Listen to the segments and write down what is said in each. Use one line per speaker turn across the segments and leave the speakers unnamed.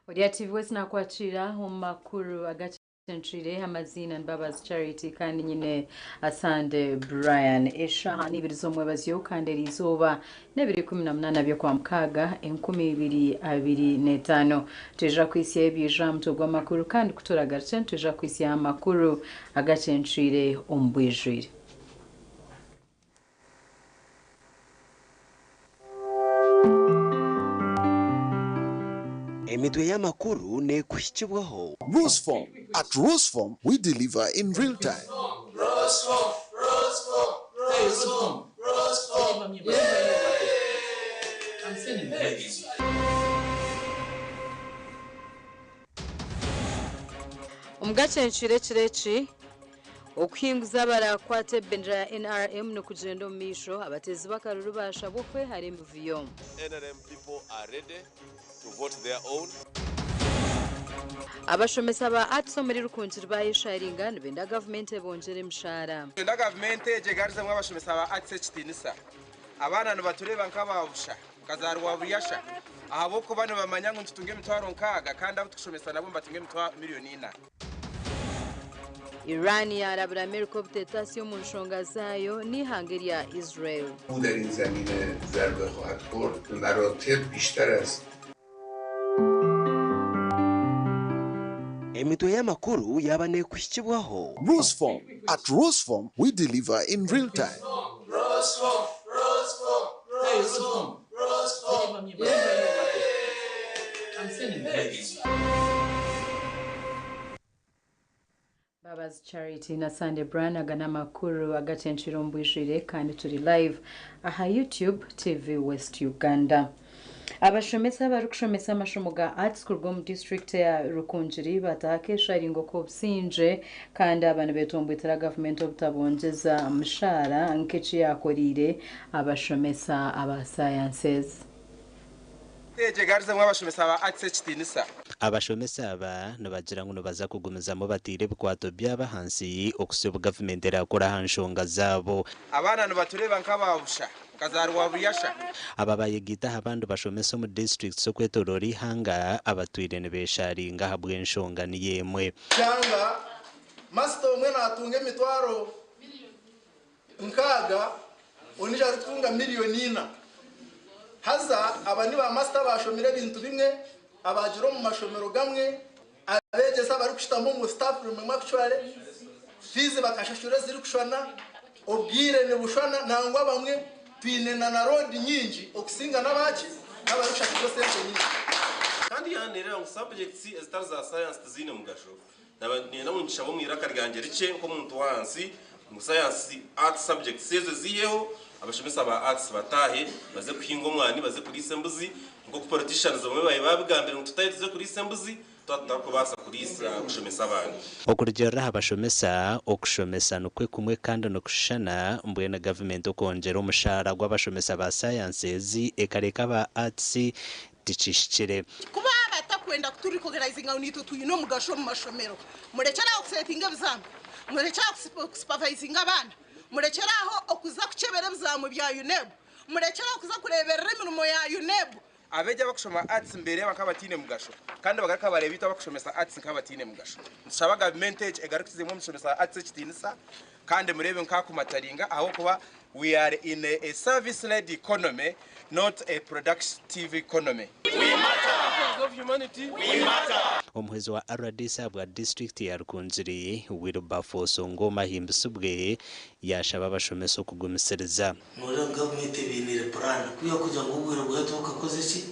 Orya TV West nakwakira omu makuru agacencwire amaziina Mbabazi Charity kandi nyine Asande Brian. Eshaaha n'ibiri z'omwebazyo kandi eri izooba n'ebiro 18 by'okwamukaaga 2025. Twija kuhitsya ebyija aha mutwe gw'amakuru kandi ku turagarukye nitwija kuhitsya amakuru agacencwire omu bwijwire.
Emitwe y'amakuru neekuhikibwaho.
Roseform. At Roseform, we deliver in real time.
Omu gacencwire ekiro eki, okuhinguza abarakwata ebendera ya NRM nikugyenda omu maisho, abateezi b'akaruru baashabwa okwehara emivuyo.
NRM people are ready to vote their own.
Abashomesa ba Arts omuri Rukungiri baayesharinga nibenda gavumenti ebongyere emishaara.
Nitwenda gavumenti egi egarizemu abashomesa ba Arts ekitiinisa. Abaana nibatureeba nk'aba busha, nka za rwabuyasha ahabw'okuba nibamanya ngu nitutunga emitwaro 6 kandi abu turikushomesa nabo nibatunga emitwaro miriyoni ina.
Iran yaarabura Amerika obuteetaasya omu nshonga zaayo n'eihanga erya Israel.
او در این زمینه ضربه خواهد خورد به مراتب بیشتر از
Emitwe y'amakuru yaaba neekuhikibwaho.
Roseform. At Roseform, we deliver in real time.
Mbabazi Charity na Sunday Brian aga n'amakuru agacencwire omu bwijwire kandi turi live aha YouTube TV West Uganda. Abashomesa abarikushomesa amashomo ga Arts kuruga omu disiturikiti ya Rukungiri bataho akesharingo k'obusingye kandi aba nibetomboitera gavumenti obutabongyeza mushaara nk'eki yakoreire abashomesa aba sciences.
Egi egarizemu abashomesa ba Arts ekitiinisa.
Abashomesa aba nibagira ngu nibaza kugumizamu bataire ebikwato byabo ahansi okuhitsya obu gavumenti erakora aha nshonga zaabo.
Abaana nibatureeba nk'aba busha, nka za rwabuyasha.
Aba bayegaita aha bandi bashomesa omu disiturikiti z'okwetooroora eihanga abatwire nibesharinga ahabw'enshonga niyo emwe.
Shanga masita omwe natunga emitwaro 6, ondiijo arikutunga 4 miliyoni. Haza aba ni ba masita bashomire ebintu bimwe, abagira omu mashomero gamwe, abegyesa abarikushutama omu staff room actually fees bakashashura ezirikushwana, obwire nibushwana, nangwa bamwe twine na load nyingi okusinga n'abaki n'abarikushashurwa sente nyingi.
Kandi yandeerera ngu subjects ezitari za science tiziine mugasho. Nenda ngu nkishaba omu iraka ryangye rikye nk'omuntu wansi ngu science art subjects ezo ziiheho, abashomesa ba arts bataahe baze kuhinga omwani, baze kuriisa embuzi, nk'oku politicians bamwe babaire babigambire ngu tutahe tuze kuriisa embuzi tuba tutarikubaasa kuriisa kushomesa abandi.
Okurugiirira aha bashomesa, okushomesa nikwo kumwe kandi nikushushana, mbwenu gavumenti okwongyera omushaara gw'abashomesa ba sciences ekareka aba arts tikihikire.
Kuba batakwenda kuturecognizinga ngu nitwe twine omugasho omu mashomero, murekyere aho kusetinga ebizamu, murekyere aho kusupervisinga abaana, murekyere aho okuza kukyebera ebizamu bya UNEB, murekyere aho kuza kureberera emirimo ya UNEB.
Abeegi abakushoma arts mbereeba nk'abataine mugasho kandi bagaruka bareeba itwe abakushomesa arts nk'abataine mugasho. Nitushaba gavumenti egi egarukizemu omushomesa arts ekitiinisa kandi mureebe nk'akumataringa, ahabw'okuba we are in a service led economy, not a productive economy.
Omuhwezi wa RDC ahabwa disiturikiti ya Rukungiri, Wilberforce Ongoma Ahimbisibwe, yaashaba abashomesa okugumisiriza.
Noreeba ngu gavumenti ebainiire puraani kwiha kugira ngu obwire bwayo tibukakoze ki,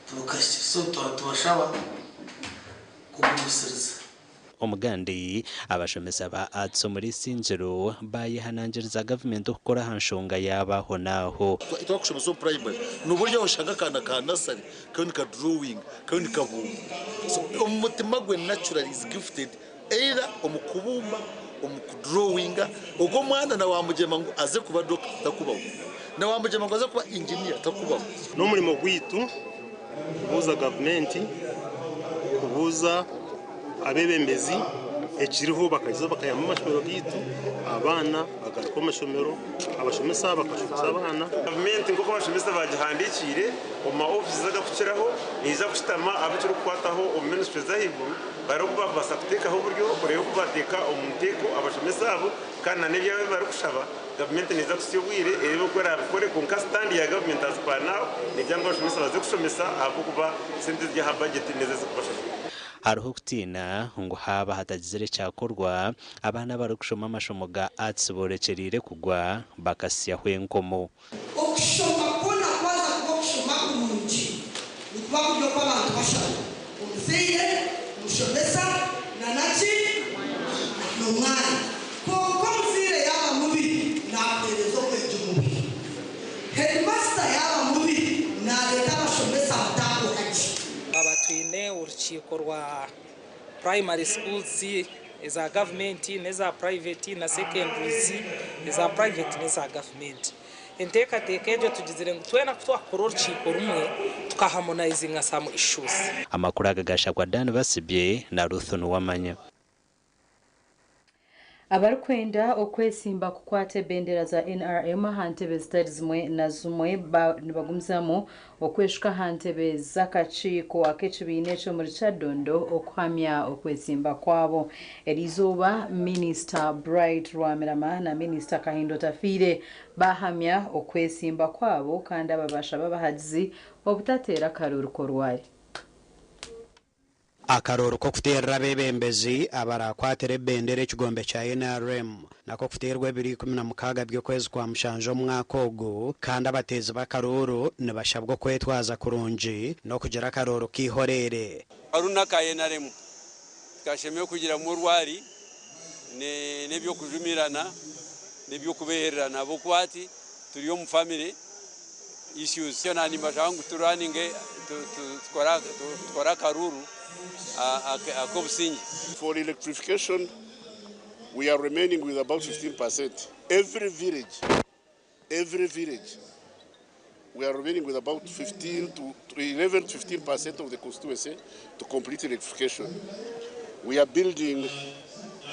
tibukahikire, so tubashaba kugumisiriza.
Omugandi abashomesa ba arts omuri Isingiro bayehanangiriza gavumenti okukora aha nshonga yaabo naaho.
Twakushomesa omu primary n'oburyo oshanga akaana ka nursery kariyo nika drawing, kariyo nikabumba, so omu mutima gwe naturally is gifted. Either omu kubumba, omu kudurowinga, ogwo omwana na wamugyema ngu aze kuba doctor takubaho, na wamugyema ngu aze kuba engineer takubaho.
N'omurimo gwaitu kubuuza gavumenti, kubuuza abeebembezi ekiriho bakaija bakayamba amashomero gaitu, abaana bagaruka omu mashomero, abashomesa bakashomesa abaana.
Gavumenti nk'oku abashomesa baagihandiikiire omu ma ofiisi agakukiraho neija kushutama abu kirikukwataho omu minisitule z'ahaiguru bareebe oku baakubaasa kuteekaho oburyo kureeba oku baateeka omu nteeko abashomesa abo kandi na n'ebyabo ebi barikushaba gavumenti neija kuhitsya obwire ereebe oku eraabikore kwonka sitandi ya gavumenti as per now neegira ngu abashomesa baze kushomesa ahabw'okuba sente eziri aha bajeti nizo ezirikubashashura.
Hariho okutiina ngu haaba hatagizire ekyakorwa, abaana abarikushoma amashomo ga Arts boorekyereire kugwa bakasyaho enkomo.
Okushoma kwona kwaza kuba okushoma kurungi, nikuba kuri okw'abantu bashatu, omuzaire, omushomesa nana ki? N'omwana. Kwonka omuzaire yaaba mubi, naakuheereza omwegi mubi. Heedimasita yaaba mubi, naareeta abashomesa abataakora gye.
Twaba twine orukiiko rwa primary schools eza gavumenti n'eza private na secondaries eza private n'eza gavumenti. Enteekateeka egyo tugizire ngu twena ku twakukora orukiiko rumwe tukaharmonizinga some issues.
Amakuru aga gashakwa Dan Basibye na Ruth Nuwamanya.
Abarikwenda okwesimba kukwata ebendera za NRM aha ntebe zitari zimwe na zimwe nibagumizamu okweshuka aha ntebe z'akakiiko ak'ekibiina ekyo omuri Kyadondo okuhamya okwesimba kwabo. Eriizooba, Minisita Bright Rwamirama na Minisita Kahinda Otafiire baahamya okwesimba kwabo kandi aba baashaba abahagizi obutateera akaruuru k'orwari.
Akaruuru k'okuteerera abeebembezi abaraakwatira ebendera ekigombe kya NRM nako kuteerwa ebiro 16 by'okwezi kwa mushanju omwaka ogu kandi abateezi b'akaruuru nibashabwa okwetwaza kurungi n'okugira akaruuru k'eihoreere.
Akaruuru n'aka NRM tikashemereire kugiramu orwari n'eby'okujumirana n'eby'okubehererana ahabw'okuba hati turi omu famire issues. Kyona nimbashaba ngu turaninge tukore akaruuru ak'obusingye.
For electrification we are remaining with about 15%. Every village, every village we are remaining with about 15 to 11 to 15% of the constituency to complete electrification. We are building,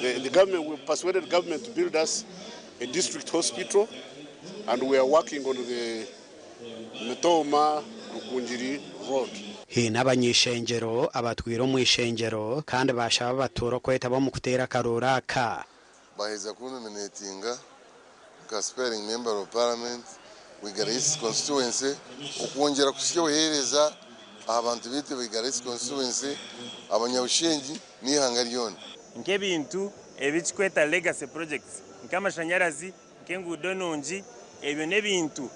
the government, we persuaded government to build us a district hospital, and we are working on the Mitooma Rukungiri road.
Haine abany'ishengyero abatwire omu ishengyero kandi baashaba abatuura okwetaba omu kuteera akaruuru aka.
Baheza kunominatinga nka aspiring member of parliament Igara East constituency okwongyera kuhitsya obuheereza aha bantu baitu ba Igara East constituency, abanyabushengi n'eihanga ryona.
Nk'ebintu ebi turikweta legacy projects nk'amashanyarazi, nk'enguudo nungi, ebyo n'ebintu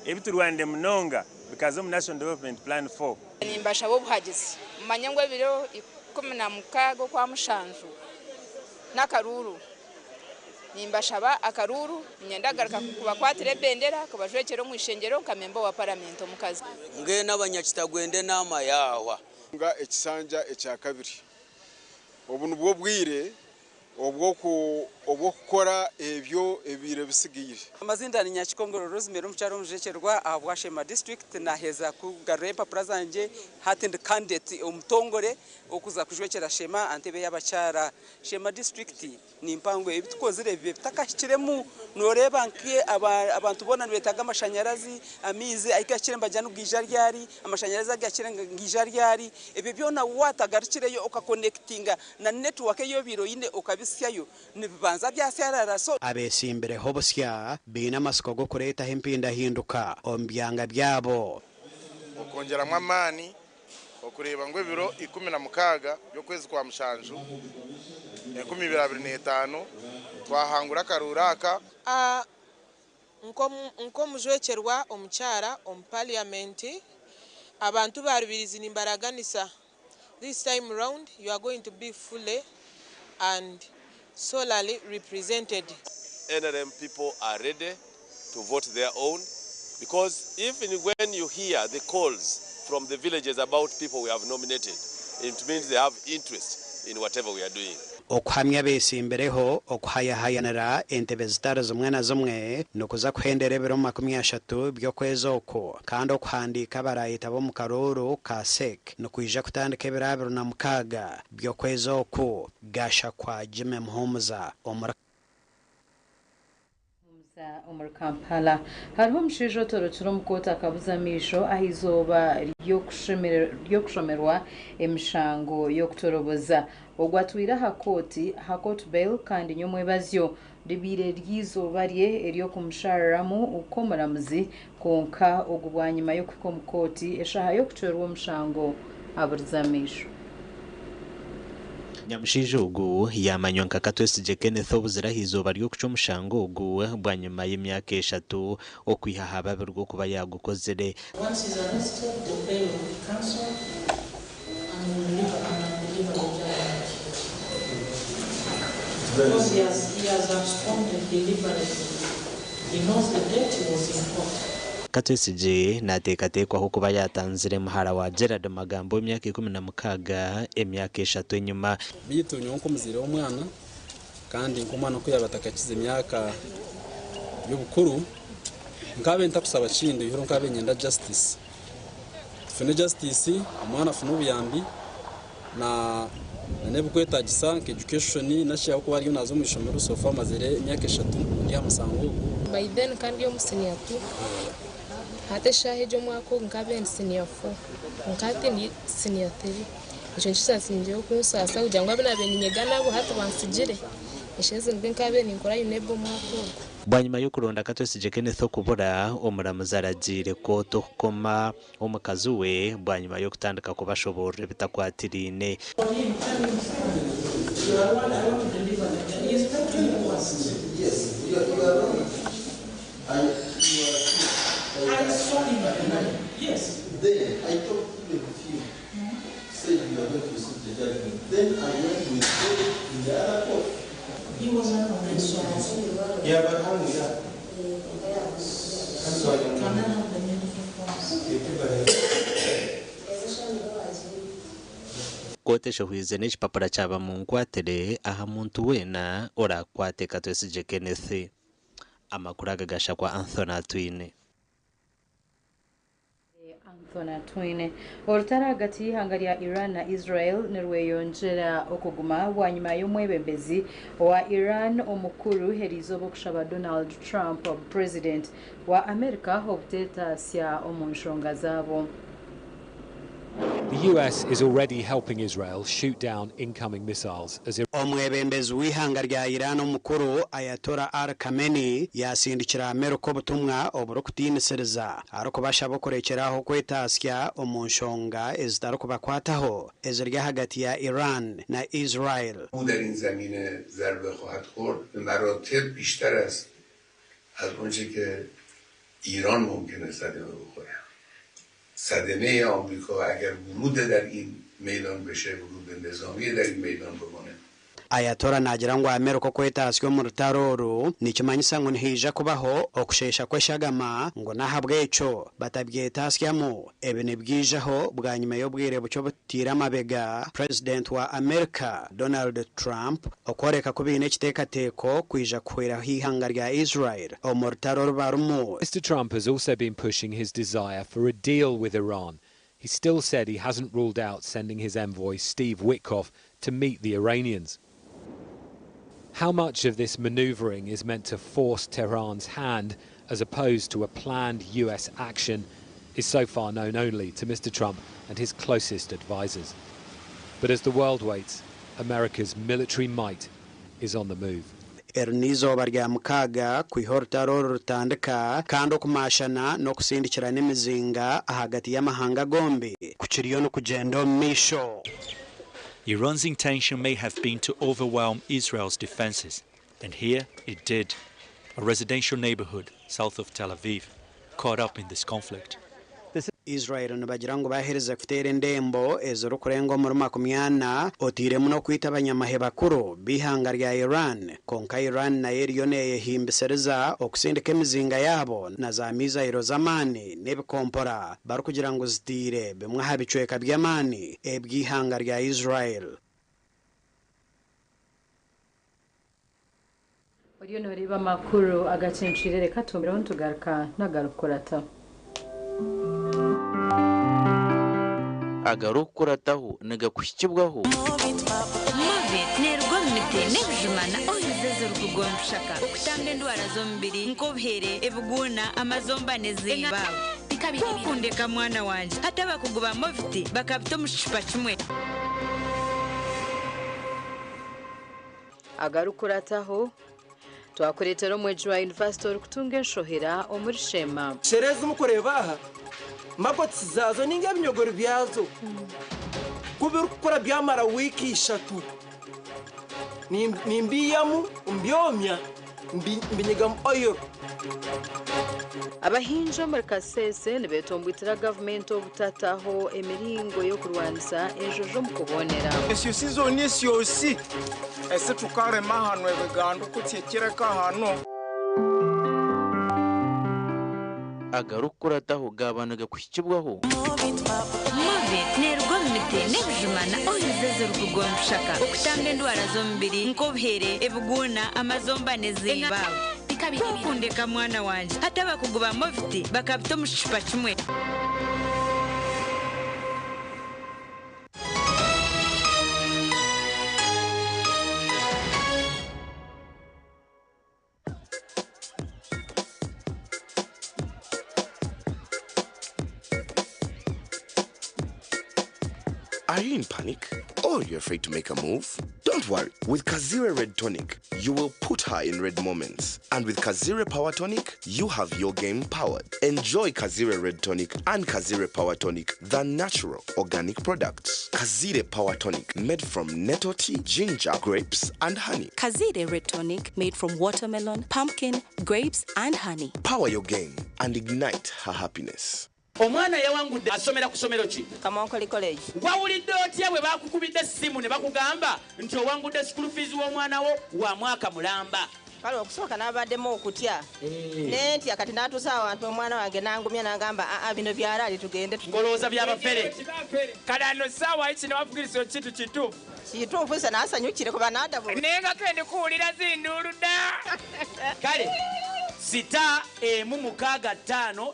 ebi turwanire munonga bikaza omu National Development Plan 4.
Nimbashaba obuhagizi mumanye ngu ebiro 16 Okwamushanju n'akaruuru. Nimbashaba akaruuru, niinyenda kugaruka kubakwatira ebendera kubajwekyera omu ishengyero nka memba wa paramenti omukazi.
Mbwenu abanyakitagwenda enaama yaahwa.
Nga ekisanja ekyakabiri. Obu nibwo bwire obw'okukora ebyo ebibaire bisigaire.
Amazinda ni Nyakikongoro Rosemary omukyara omujwekyerwa ahabwa Sheema district. Naheza kugarura empapura zangye hati ndi candidate omutongore okuza kujwekyera Sheema aha ntebe y'abakyara. Sheema district ni mpango ebi tukozire bibe bitakahikiremu. Noreeba nke abantu boona nibetaaga amashanyarazi, amaizi ahi gahikire nibagira ngu gaija ryari, amashanyarazi ahi gahikire nigaija ryari. Ebyo byona waatagarukireyo okakonekitinga na netiwaaka ei obaire oine okabitsyayo, nibibanza byasyarara. So.
Abeetsimbireho obusya baine amatsiko g'okureetaho empindahinduka omu byanga byabo.
Okwongyeramu amaani okureeba ngu ebiro 16 by'okwezi kwa mushanju 2025 twahangura akaruuru aka.
A Nk'omujwekyerwa omukyara omu parliament, abantu ba Rubirizi nimbaraganisa this time round you are going to be fully and solely represented.
NRM people are ready to vote their own because even when you hear the calls from the villages about people we have nominated, it means they have interest in whatever we are doing.
Okuhamya abeetsimbireho okuhayahayanira entebe zitari zimwe na zimwe nikuza kuhendera ebiro 30 by'okwezi oku kandi okuhandiika abaraayetabe omu karuuru ka CEC nikwija kutandika ebiro 26 by'okwezi oku. Gashakwa Jimmy Muhumuza omuri.
Omuri Kampala hariho omushaija otorokire omu kooti akabuza amaisho aha izooba ry'okushomerwa emishango y'okutoroboza. Ogwo atwire aha kooti aha Court Bail kandi nyomwebazyo ribaire riri eizooba rye ery'okumushariramu nk'omuramuzi kwonka ogu bwanyima y'okuhika omu kooti eshaaha y'okucwerwa omushango aburize amaisho.
Nyamushaija ogu yaamanywa nka Katwesigye Kenneth obuzire aha izooba ry'okucwa omushango ogu bwanyima y'emyaka eshatu okwiha aha babirwe okuba yaagukozire.
Once he's arrested, the bail will be cancelled and will deliver and will deliver the judgment. Because he has absconded deliberately. He knows the date he was in court.
Katwesigye naateekateekwaho kuba yaatanzire muhara wa Gerald Magambo w'emyaka 16 emyaka eshatu enyima.
Beitu nyowe nk'omuzaire w'omwana kandi nk'omwana oku yaaba atakakize myaka y'obukuru, nkaabe ntakusaba kindi oihireho nkaabe niinyenda justice. Tufune justice, omwana afune obuyambi na n'ebirikwetaagisa nka education nashi ahabw'okuba ariyo naaza omu ishomero so far amazire emyaka eshatu ndi aha musango ogu.
By then nka ndi omu senior 2 hati eshaaha egi omwaka ogu nkabe ndi senior 4 kwonka hati ndi senior 3 ekyo nikyo kyatsingireyo kunsaasa kugira ngu abu naabaire niinyega nabo hati bansigire eshaaha ezi nibwo nkabaire ninkora UNEB omwaka ogu.
Bwanyima y'okuronda Katwesigye Kenneth okubura, omuramuzi aragiire kooti okukoma omukazi we bwanyima y'okutandika kubashoboorora ebitakwatiraine. Kooti eshohwize n'ekipapura kya bamunkwatire aha muntu weena oraakwate Katwesigye Kenneth. Amakuru aga gashakwa Anthony Atwine.
Anthony Atwine. Orutaro ahagati y'eihanga rya Iran na Israel nirweyongyera okuguma bwanyima y'omwebembezi wa Iran omukuru eriizooba okushaba Donald Trump Purezidenti wa Amerika obuteetaasya omu nshonga zaabo.
The US is already helping Israel shoot down incoming missiles as
Omwebembezi w'eihanga rya Iran omukuru Ayatollah Ali Khamenei yaasindikira Amerika obutumwa oburikutiinisiriza arikubashaba okurekyera aho kwetaasya omu nshonga ezitarikubakwataho eziri ahagati ya Iran na Israel.
او در این زمینه ضربه خواهد خورد به مراتب بیشتر است از اونچه که ایران ممکنه صدمه بخوره صدمه آمریکا اگر ورود در این میدان بشه ورود نظامی در این میدان بکنه
Ayatollah naagira ngu Amerika okwetaasya omu rutaro oru nikimanyisa ngu nihaija kubaho okusheesha kw'eshagama ngu n'ahabw'ekyo batabyetaasyamu. Ebi nibyijaho bwanyima y'obwire bukye obutiire amabega Purezidenti wa Amerika Donald Trump okworeka ku baine ekiteekateeko kwija kuhweraho eihanga rya Israel omu rutaro oru barimu.
Mr Trump has also been pushing his desire for a deal with Iran. He still said he hasn't ruled out sending his envoy Steve Witkoff to meet the Iranians. How much of this maneuvering is meant to force Tehran's hand as opposed to a planned US action is so far known only to Mr Trump and his closest advisers. But as the world waits, America's military might is on the move.
Eri n'eizooba rya mukaaga kwiha orutaro oru rutandika kandi okumaashana n'okusindikirana emizinga ahagati y'amahanga gombi kukiriyo nikugyenda omu maisho.
Iran's intention may have been to overwhelm Israel's defenses, and here it did. A residential neighborhood south of Tel Aviv, caught up in this conflict.
Israel nibagira ngu baaherize kuteera endembo ezirikurenga omuri 40 oteiremu n'okwita abanyamahe bakuru b'eihanga rya Iran. Kwonka Iran nayo eriyo neeyehimbisiriza okusindika emizinga yaabo na za mizayiro z'amaani n'ebikompora barikugira ngu ziteire bimwe aha bicweka by'amaani eby'eihanga rya Israel.
Oriyo noreeba amakuru agacencwire reka twongereho nitugaruka n'agarikukurataho.
Agarikukurataho nigakuhikibwaho.
Movit neeruga omu miti n'ebijuma na oils ezirikugondushaka okutamba endwara z'omubiri nk'obuhere, ebiguuna, amazomba n'ezimba. Ku okundeka mwana wangye hati abakugu ba Movit bakabita omu kicupa kimwe.
Agarikukurataho twakureetera omwegi wa yunivasite orikutunga enshohera omuri Sheema.
Sherezi mukureeba aha magotsi zaazo ninga ebinyogori byazo ku birikukura byamara wiiki ishatu nimbiiyamu mbyomya mbinyigamu oil.
Abahingi omuri Kasese nibeetombwitira gavumenti obutataho emiringo y'okurwanisa enjojo omu kubonera.
Esyo sizoni esyosi ese tukarema hano ebigando kutyekireka hano.
Agarikukurataho gaaba nigakuhikibwaho.
Movit neeruga omu miti n'ebijuma na oils ezirikugondushaka okutamba endwara z'omubiri nk'obuhere, ebiguuna, amazomba n'ezimba. Ku okundeka mwana wangye hati abakugu ba Movit bakabita omu kicupa kimwe.
Are you in panic or you're afraid to make a move? Don't worry. With Kazire Red Tonic, you will put her in red moments. And with Kazire Power Tonic, you have your game powered. Enjoy Kazire Red Tonic and Kazire Power Tonic, the natural organic products. Kazire Power Tonic, made from nettle tea, ginger, grapes, and honey.
Kazire Red Tonic made from watermelon, pumpkin, grapes, and honey.
Power your game and ignite her happiness.
Omwana yawangudde asomera ku ssomero ki?
Kamonkoli College.
Wawulidde otya bwe bakukubidde essimu ne bakugamba nti owangudde school fees w'omwana wo wa mwaka mulamba?
Kale okusooka n'abaddemu okutya nentya, kati n'atuusa awantu omwana wange n'angumya n'angamba, aa, bino byalaali, tugende.
Ngolowooza byabafere.
Kale ano saawa kino wafugirisa kintu kituufu.
Kituufu, se naasanyukire kuba naadabu.
Naye nga kendi kuwulira zinduulu dda.
Kale star 165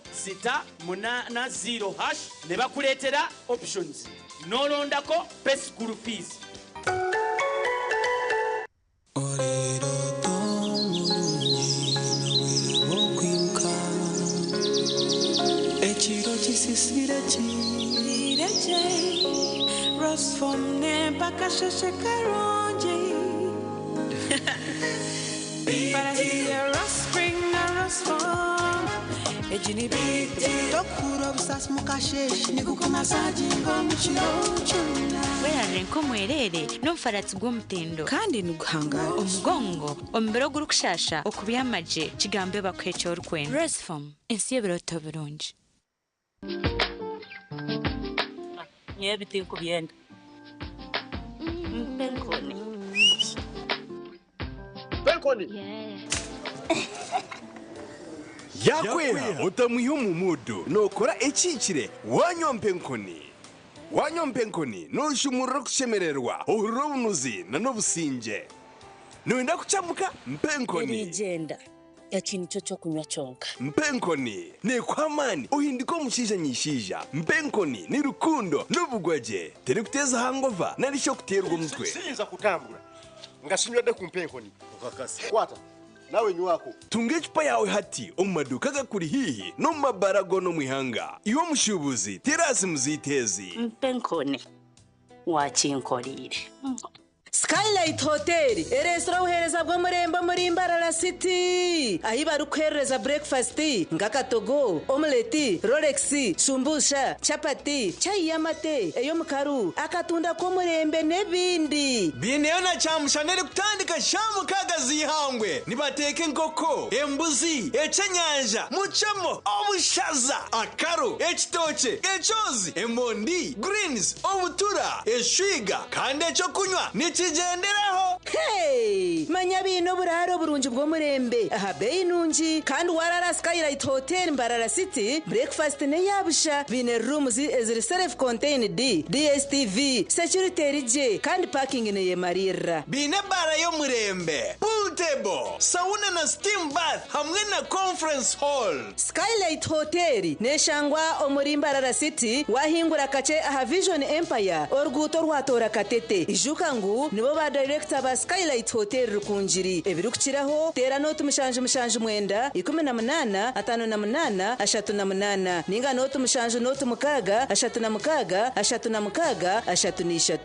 *80 hash ne bakuleetera options n'olondako pay school fees.
Okwiruka ekiro kisisire kireje rosfom nempaka sheshe karungi. But I see a spring na rosfom ejini biti tokura obusasi mukasheshe nikukomasaginga mukiro kyona.
Werarire nk'omwereere n'omufaratsi gw'omutindo
kandi niguhangara
omugongo omubiri ogurikushasha okubyamagye kigambe bakuha eki orikwenda. Resfom, ensi y'ebiroto birungi.
Nyewe tinkubyenda, mpe enkoni.
Penkoni yakweha otamwiha omu mudu nokora ekikire wanywa mpenkoni, wanywa mpenkoni noshumurira okushemererwa ohurira obunuzi na n'obusinge noyenda kucamuka mpenkoni.
Erigenda eki nikyo kyokunywa kyonka.
Mpenkoni nekuha amaani ohindika omushaija nyishaija. Mpenkoni ni rukundo n'obugwagye, terikuteza hangova nari shi okuteerwa omutwe.
Siyinza kutambula nga sinywedde ku mpenkoni. Kwata nawe nywako.
Tunga ecupa yawe hati omu maduuka agakuri hiihi n'omu mabara goona omu ihanga. Iwe omushuubuzi terasi muziteezi.
Mpe enkoni wakinkoriire.
Skylight Hotel eresire obuheereza bw'omurembe omuri Mbarara City, ahi barikuherereza breakfast nk'akatogo, omelette, rolex, shumbusha, chapati, chai y'amate ey'omukaru, akatunda k'omurembe n'ebindi.
Bineyo na kyamushana erikutandika sha 6 z'ihangwe nibateeka enkoko, embuzi, ekyenyanja, mucemo, obushaza, akaru, ekitookye, ekyozi, emondi, greens, obutura, eshwiga kandi ekyokunywa nikigenderaho.
Hey! Manya biine oburaaro oburungi bw'omurembe aha beeyi nungi kandi warara Skylight Hotel Mbarara City breakfast n'eyabusha biine rooms eziri self contained DSTV security eri gye kandi parking neyemarira.
Biine ebaara y'omurembe, pool table, sauna na steam bath hamwe na conference hall.
Skylight Hotel neshangwa omuri Mbarara City wahingura kakye aha Vision Empire oruguuto rwatoora Katete. Ijuka ngu nibo ba director ba Skylight Hotel Rukungiri. Ebirikukiraho teera nooti 779 18 58 38 ninga nooti 7 nooti 6 36 36 33.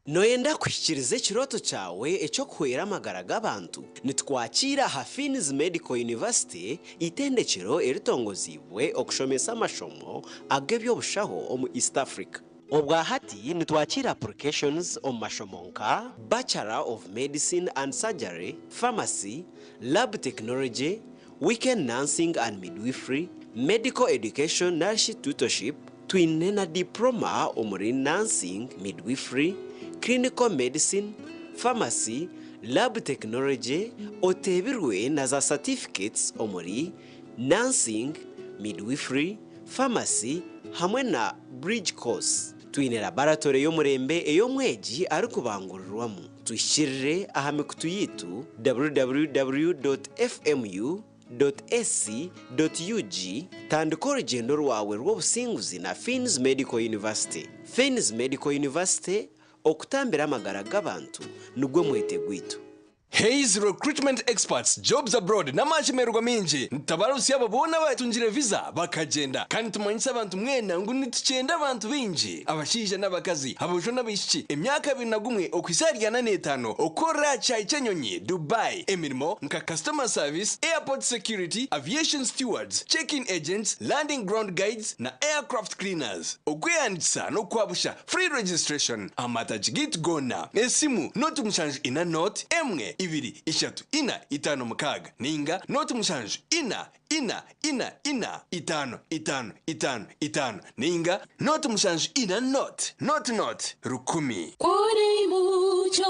Noyenda kuhikiiriza ekirooto kyawe eky'okuhwera amagara g'abantu? Nitukwakira aha Finis Medical University, eitendekero eritongoziibwe okushomesa amashomo ag'eby'obushaho omu East Africa. Obwa hati nitwakira applications omu mashomo nka Bachelor of Medicine and Surgery, Pharmacy, Lab Technology, Weekend Nursing and Midwifery, Medical Education narishi Tutorship, twine na Diploma omuri Nursing, Midwifery, Clinical Medicine, Pharmacy, Lab Technology, oteebirwe na za certificates omuri Nursing, Midwifery, Pharmacy hamwe na Bridge Course. Twine laboratory y'omurembe ey'omwegi arikubangurirwamu. Tuhikirire aha mikutu yaitu www.fmu.ac.ug Tandika orugyendo rwawe rw'obusinguzi na Finis Medical University. Finis Medical University, okutambira amagara g'abantu nigwo mwete gwaitu.
Hays Recruitment Experts, Jobs Abroad n'amashemererwa maingi nitutabarutsya abo boona abatungire visa bakagyenda. Kandi nitumanyisa abantu mwena ngu nitukyenda abantu baingi, abashaija n'abakazi, aboojo n'abaishiki, emyaka 21 okuhitsya ahari 45 okukorera aha kishaayi ky'enyonyi, Dubai, emirimo nka Customer Service, Airport Security, Aviation Stewards, Check-in Agents, Landing Ground Guides na Aircraft Cleaners. Okwehandiikisa n'okwabusha, Free registration, Amatagi gaitu goona, esimu, 0 7 4 0 1 2 3 4 5 6 ninga 0 7 4 4 4 4 5 5 5 5 ninga 0 7 4 0 0 0 1000.
Kuri mucyo.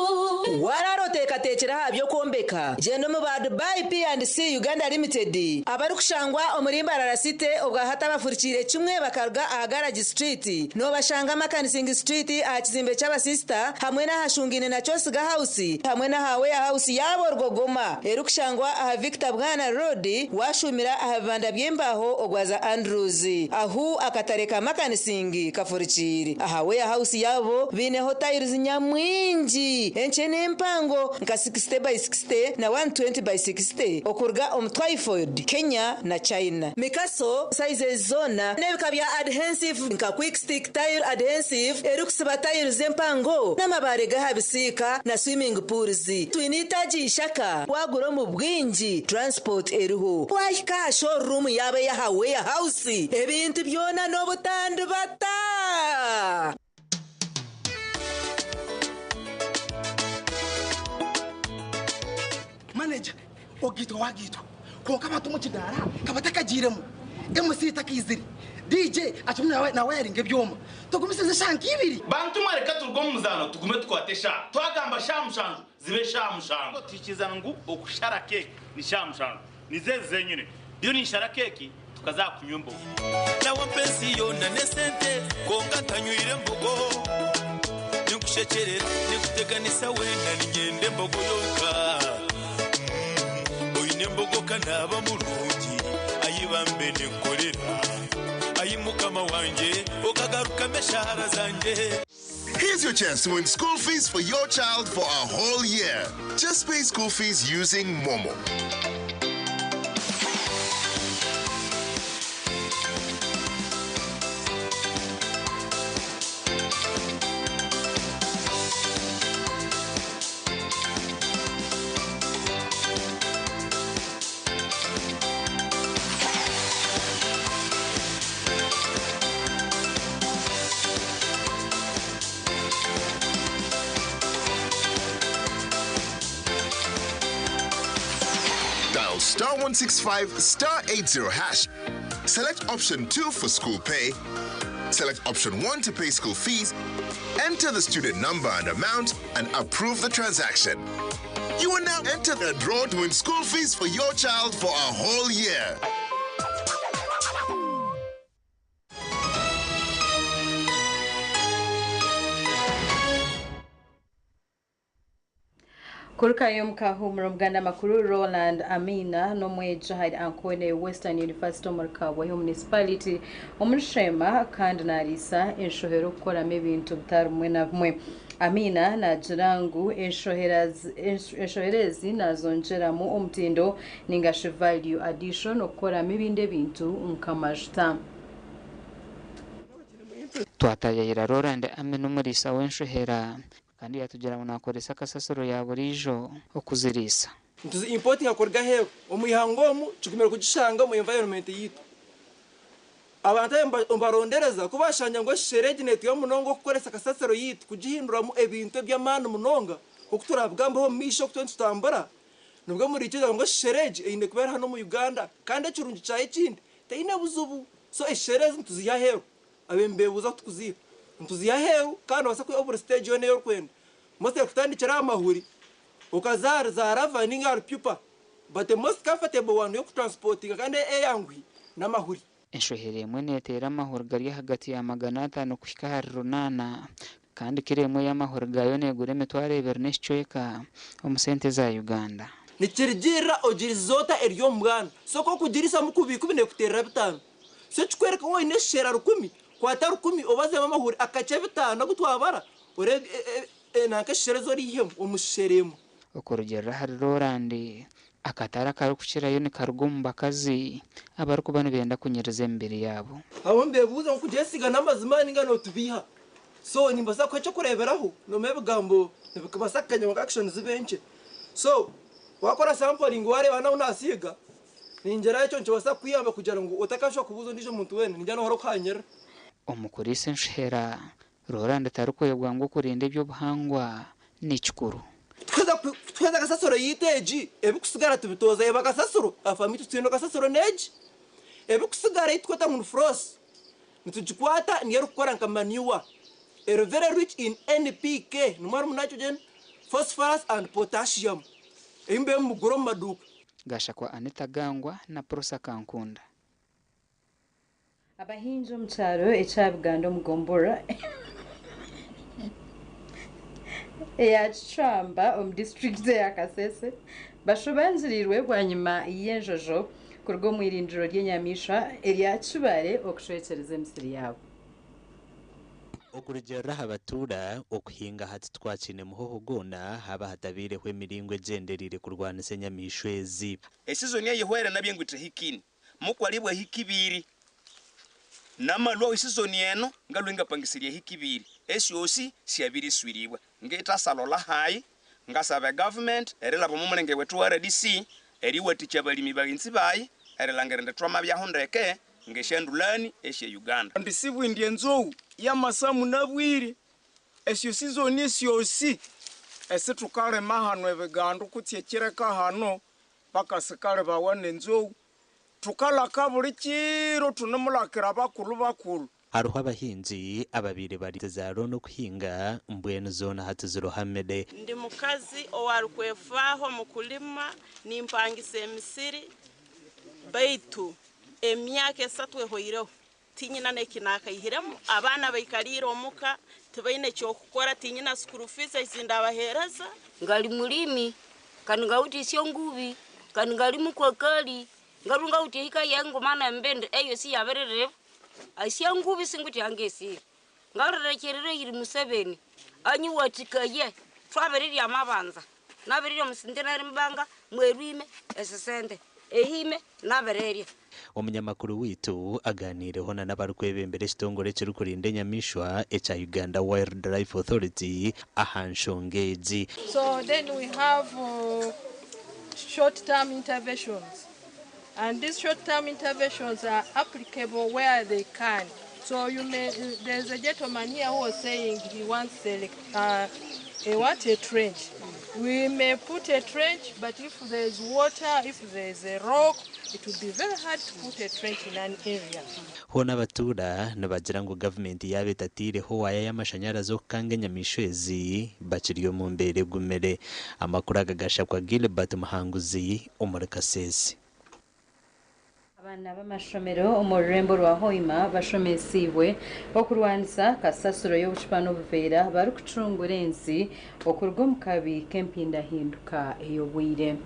Warara oteekateekire aha by'okwombeka gyenda omu ba Dubai P&C Uganda Limited abarikushangwa omuri Mbarara City obwahati abafurikiire kimwe bakaruga aha Garage Street noobashanga Makanising Street aha kizimbe ky'abasisita hamwe n'aha Shungaine na Kyosiga House hamwe n'aha Warehouse yaabo Rwogoma erikushangwa aha Victor Bwana Road washumira aha bibanda by'embaho ogwaza Andrews ahu akatare ka Makanising kafurikiire aha warehouse yaabo biineho tiles nyamwingi enkye n'empango nka 60 by 60 na 120 by 60 okuruga omu Twyford, Kenya na China. Mikaso sizes zoona n'ebika bya adhesive nka quick stick tile adhesive erikusiba tiles empango n'amabaare g'aha bisiika na swimming pools. Twine itaagi ishaka wagura omu bwingi transport eriho wahika aha showroom yaabo ey'aha warehouse ebintu byona n'obutandibata.
Manager, ogaitwa wagaitwa kwonka abantu omu kidaara ka batakagiiremu, MC takaizire, DJ akirimu nawayaringa ebyoma. Tugumisirize eshaaha nk'ibiri.
Bantu mwe reka turuge omu muzaano tugume tukwate eshaaha. Twagamba shaaha 7 zibe shaaha 7. Tuhikirizana ngu okushara keeki ni shaaha 7. Nizo ezi zenyine. Ndiyo ninshara keeki tukaza aha kunywa embogo.
Nawe ampa ensi yoona n'esente, kwonka ntanywire mbogo. Ninkushekyerera, ninkuteganisa weena, niinyenda embogo yonka. Oine embogo ka naaba murungi, ai bambe ninkukorera. Ai Mukama wangye, okagarukamu eshaara zangye.
Here's your chance to win school fees for your child for a whole year. Just pay school fees using Momo. Dial star 165 star 80 hash. Select option 2 for school pay. Select option 1 to pay school fees. Enter the student number and amount and approve the transaction.
You are now entered a draw to win school fees for your child for a whole year.
Kurukayo mukahumura omuganda makuru Roland Amina n'omweja ahari Ankole Western University omuri Kabwohe Municipality omuri Sheema kandi nariisa enshohera okukoramu ebintu bitari bimwe na bimwe. Amina naagira ngu enshohera ezi nazongyeramu omutindo ningashi value addition okukoramu ebindi ebintu nk'amajuta.
Twatayayira Roland Amina omuriisa w'enshohera kandi yatugira ngu nakoresa kasasiro ya buriijo okuziriisa.
Nituzi importinga kuruga aheeru. Omu ihanga omu kigumire kugishanga omu environment yitu. Abantu aba nibarondereza ku bashanga ngu eshishere egi netuhwera munonga okukoresa kasasiro yitu kugihinduramu ebintu eby'amaani munonga oku turabigambeho omu maisho oku turiyo nitutambura nibwo muriikiriza ngu eshishere egi eine kuba eri hanu omu Uganda kandi ekirungi kyayo ekindi teine buzibu. So eshishere ezi nituziiha aheeru. Abaire nibeebuuza oku tukuziiha. Nituziiha aheeru kandi noobaasa kwiha buri siteegi yoona ei orikwenda. Mostly kutandikira aha mahuri okaza ahari za larva ninga ahari pupa but the most comfortable one y'okutransportinga kandi eyanguhi n'amahuri.
Enshohera emwe neeteera amahuri gari ahagati ya 500 kuhika ahari 800 kandi kiro emwe y'amahuri gaayo neegura 2000 n'ekicweka omu sente za Uganda.
Nikirigiirira ogiriisize ota eri omu bwana. So ku okugiriisamu kubi kubi neekuteerera bitaano. So ekikworeka waaba oine eshisheera rukumi, kwata rukumi obazemu amahuri akakye bitaano agu twabara oreebe nanka eshisheera ezi oriihemu omu shisheera emwe.
Okurugiirira ahari Roland, akatare akarikukirayo nikaruga omu bakazi abarikuba nibenda kunyiriza emibiri yaabo.
Abamwe nibebuuza ngu kugyesiga n'amazima ninga notubiiha? So nimbaasa kuha ekyokureeberaho nomanya ebigambo nibikubaasa kukanya kwonka action zibe nkye. So wakora sampling wareeba nahu nasiiga ningira ekyo nikibaasa kukuyamba kugira ngu otakashuba kubuuza ondiijo muntu weena ningira nohora okuhanyirira.
Omu kuriisa enshohera, Roland tarikwebwa ngu okurinda eby'obuhangwa ni kikuru.
Kutuheeza kasasiro yaitu egi, ebikusigara tubitooza eba kasasiro, aha faamu yaitu twine kasasiro n'egi. Ebikusigara ei tukweta ngu ni fross, nitugikwata niyo erikukora nka manure. Eri very rich in NPK, nimwo harimu nitrogen, phosphorus and potassium, ei mubaire nimugura omu maduuka.
Gashakwa Anita Gangwa na Prosa Kankunda.
Abahingi omu kyaro ekya Buganda omu gomborora eya Kicwamba omu disiturikiti eya Kasese bashobangiriirwe bwanyima y'enjojo kuruga omu irindiro ry'enyamaishwa erya Kibale okucwekyereza emisiri yaabo.
Okurugiirira aha batuura, okuhinga hati titwakiine muhoho gwona haaba hatabaireho emiringo egyendereire kurwanisa enyamaishwa ezi.
Esizoni eyihwere nabyo ngu tehikine mukwalibwa hiki ibiri namalwaho esizoni eno ngalwe ngapangisiria hiki ibiri esyosi syabiriswiribwa ngitasalola hayi ngasaba government erilaba omu mulenge wetu wa RDC eriwathikya abalimi baghenzi bayi erilhangira indi twamabyaho ndeke ngesyandulani esye Uganda.
Ndisibwindi enzou yamasamu nabwire esyo sizoni esyosi esithukalima hanu ebigandu kutse ekireka hanu bakasikalhibawa nenzou thukalaka buli kiro thunemulakira abakulhu bakulhu.
Hariho abahingi ababaire bari za looni okuhinga mbwenu zoona hati zirohamire.
Ndi mukazi owarukwefaaho mu kulima nimpangisa emisiri baitu emyaka esatu ehoireho tinyina n'eki naakaihiremu abaana baikaliire omuka tibaine ky'okukora tinyina school fees ezi ndabaheereza.
Ngali mulimi kandi ngawithe ngubi kandi ngali mukwakali ngalu ngawithe ehika yange nguma nembindi eyosi yabiriribwa esyangubi singwithe yangesire ngalirirekyerera eyiri Museveni anyiwathikaye thwabirirya amabanza nabirirya omusentenary mubanga mwerwime esisente ehime nabirirya.
Omunyamakuru waitu aganiireho na n'abarikwebembera ekitongore ekirikurinda enyamaishwa ekya Uganda Wildlife Authority aha nshonga egi.
So then we have short-term interventions. And these short-term interventions are applicable where they can. So you may, there's a gentleman here who was saying he wants a what, a trench. We may put a trench, but if there is water, if there is a rock, it will be very hard to put a trench in an area.
Hoona abatuura nibagira ngu gavumenti yaaba etataireho waaya y'amashanyarazi okukanga enyamaishwa ezi, bakiri omu mbeera egumire. Amakuru aga gashabwa Gilbert Muhanguzi omuri Kasese.
Abaana b'amashomero omu rurembo rwa Hoima bashomesiibwe okurwanisa kasasiro y'obucupa n'obuveera barikucungura ensi okuruga omu kabi k'empindahinduka ey'obwire.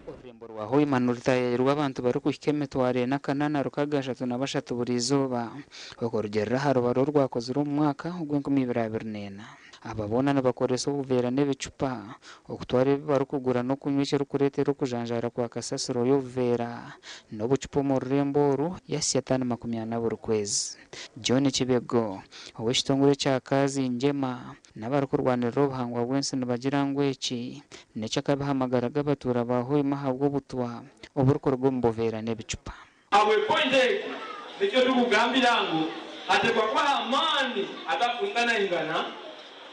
Orurembo rwa Hoima nirutaayaayirwa abantu barikuhika emitwaro ena kanana rukaga ashatu na bashatu buri izooba okurugiirira aha rubaro orwakozirwe omu mwaka ogw'enkumiibiri abiri n'ena. Aba boona nibakoresa obuveera n'ebicupa okutwara ebi barikugura n'okunywa ekirikureetera okujanjaara kwa kasasiro y'obuveera n'obucupa omu rurembo oru yahitsya taani 40 buri kwezi. John Kibego ow'ekitongore ekya Kazi Njema n'abarikurwanirira obuhangwa bw'ensi nibagira ngu eki n'eky'akabi aha magara g'abatuura ba Hoima ahabw'obutwa oburikuruga omu buveera n'ebicupa.
Awe point egi nikyo tukugambira ngu hatekwa kubaho amaani agakwinganaingana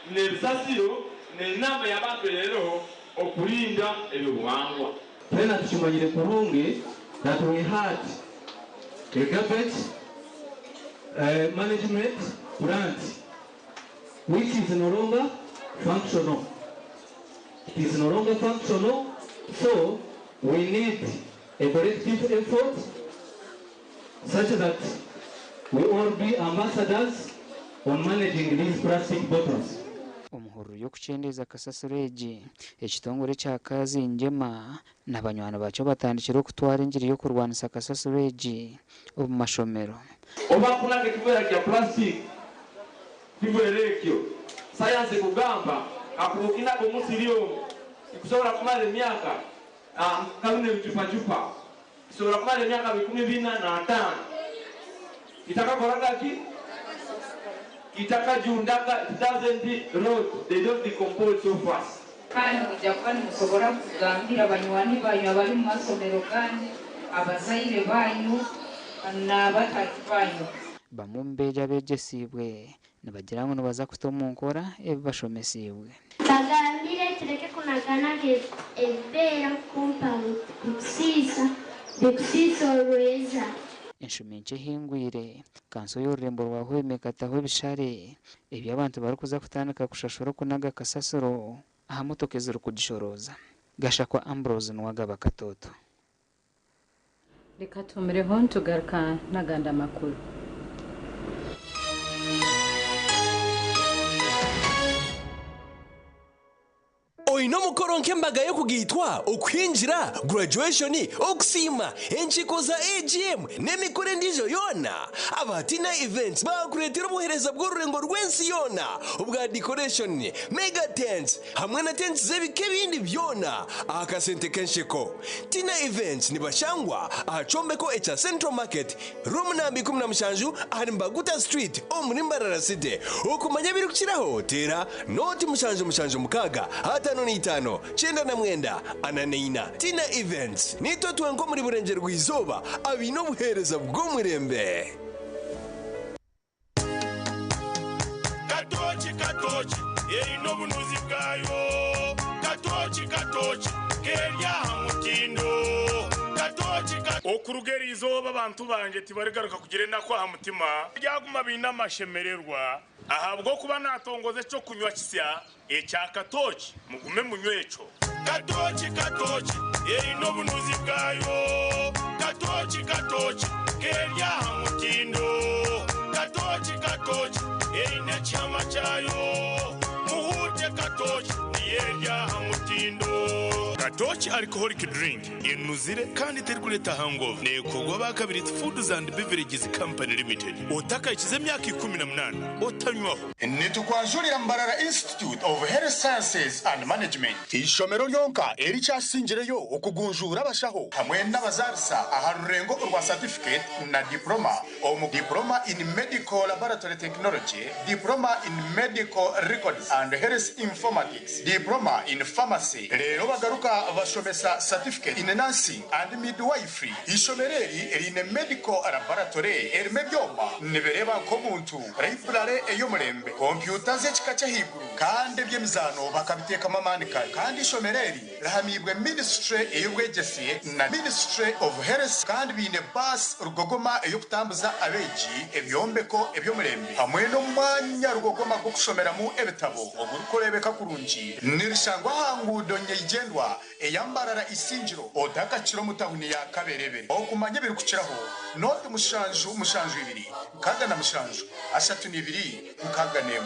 n'ebisasiro n'enamba y'abantu rero okurinda ebyobuhangwa.
Twena tukimanyire kurungi that we had a garbage management plant which is no longer functional. It is no longer functional, so we need a collective effort such that we all be ambassadors on managing these plastic bottles.
Omuhururu y'okukyendeeza kasasiro egi, ekitongore ekya Kazi Njema na banywani bakyo batandikire okutwara engiri y'okurwanisa kasasiro egi omu mashomero.
Oba kunaga ekiveera kya plastic, kiveera ekyo sayansi ekugamba kakuba omusiri omu tikusobola kumara emyaka kabina ebicupacupa kisobola kumara emyaka 45 kitakakoraga ki kitakajundaga. It doesn't rot, they don't decompose so fast.
Kandi mujja kuba nimusobora kugambira banywani banyu abali mu masomero ganyu, abazaire banyu n'abataki banyu.
Bamwe omu beegi abeegyesiibwe nibagira ngu nibaza kuta omu nkora ebi bashomesiibwe.
Bagambire tureke kunaganaga ebiveera compound bikusiisa bikusiisa orweza.
Enshumi nkye ehingwire, kanso y'orurembo rwa Hoima ekataho ebishare ebi abantu barikuza kutandika kushashura okunaga kasasiro aha motoka ezirikugishorooza. Gashakwa Ambrose Nuwagaba, Katoto.
Reka tumireho nitugaruka n'agandi amakuru.
Oine omukoro nk'embaga y'okugaitwa, okuhingira, graduation, okusiima, enkiiko za AGM n'emikoro endiijo yoona, aba Tina Events bakureetera obuheereza bw'orurengo rw'ensi yoona obwa decoration, mega tents hamwe na tents z'ebika ebindi byona aha kasente k'ensheko. Tina Events nibashangwa aha kyombeko ekya Central Market, room namba 17 ahari Mbaguta Street omuri Mbarara City. Okumanya ebirikukiraho teera 0776 55 99 44. Tina Events, nitwe twenka omuri Burengyerwa-izooba abaine obuheereza bw'omurembe.
Katoki katoki eine obunuzi bwayo, katoki katoki keri aha mutindo, katoki.
Okuruga eri izooba abantu bangye tibarigaruka kugira enaku aha mutima, baryaguma baine amashemererwa ahabw'okuba naatongoza ekyokunywa kisya ekya katoki, mugume munywe ekyo.
Katoki katoki eine obunuzi bwayo, katoki katoki keri aha mutindo, katoki katoki eine ekihama kyayo, muhuute katoki niyo eri aha mutindo. Katoki alcoholic drink enuzire kandi terikureeta hangover, neekorwa aba Kabirizi Foods and Beverages Company Limited. Otakahikize emyaka 18 otanywaho.
Nitukwanjurira Mbarara Institute of Health Sciences and Management, ishomero ryonka erikyasingireyo okugunjuura abashaho hamwe n'abazaarisa aha rurengo orwa certificate na diploma omu Diploma in Medical Laboratory Technology, Diploma in Medical Records and Health Informatics, Diploma in Pharmacy. Reero bagaruka. Bakaba bashomesa Certificate in Nursing and Midwifery. Eishomero eri riine Medical Laboratory erimu ebyoma nibireeba nk'omuntu, Library ey'omurembe, kompyuta z'ekika ky'ahaiguru kandi eby'emizaano bakabiteekamu amaani kare. Kandi eishomero eri rihamiibwe Ministry ey'obwegyese na Ministry of Health kandi baine baasi rugogoma ey'okutambuza abeegi, ebyombeko eby'omurembe hamwe n'omwanya rugogoma gw'okushomeramu ebitabo ogurikureebeka kurungi. Nirishangwa aha nguudo nyeigyendwa eya Mbarara Isingiro otakakira omu tahuni ya Kaberebere. Okumanya ebirikukiraho, noti mushanju mushanju ibiri 67 32 61.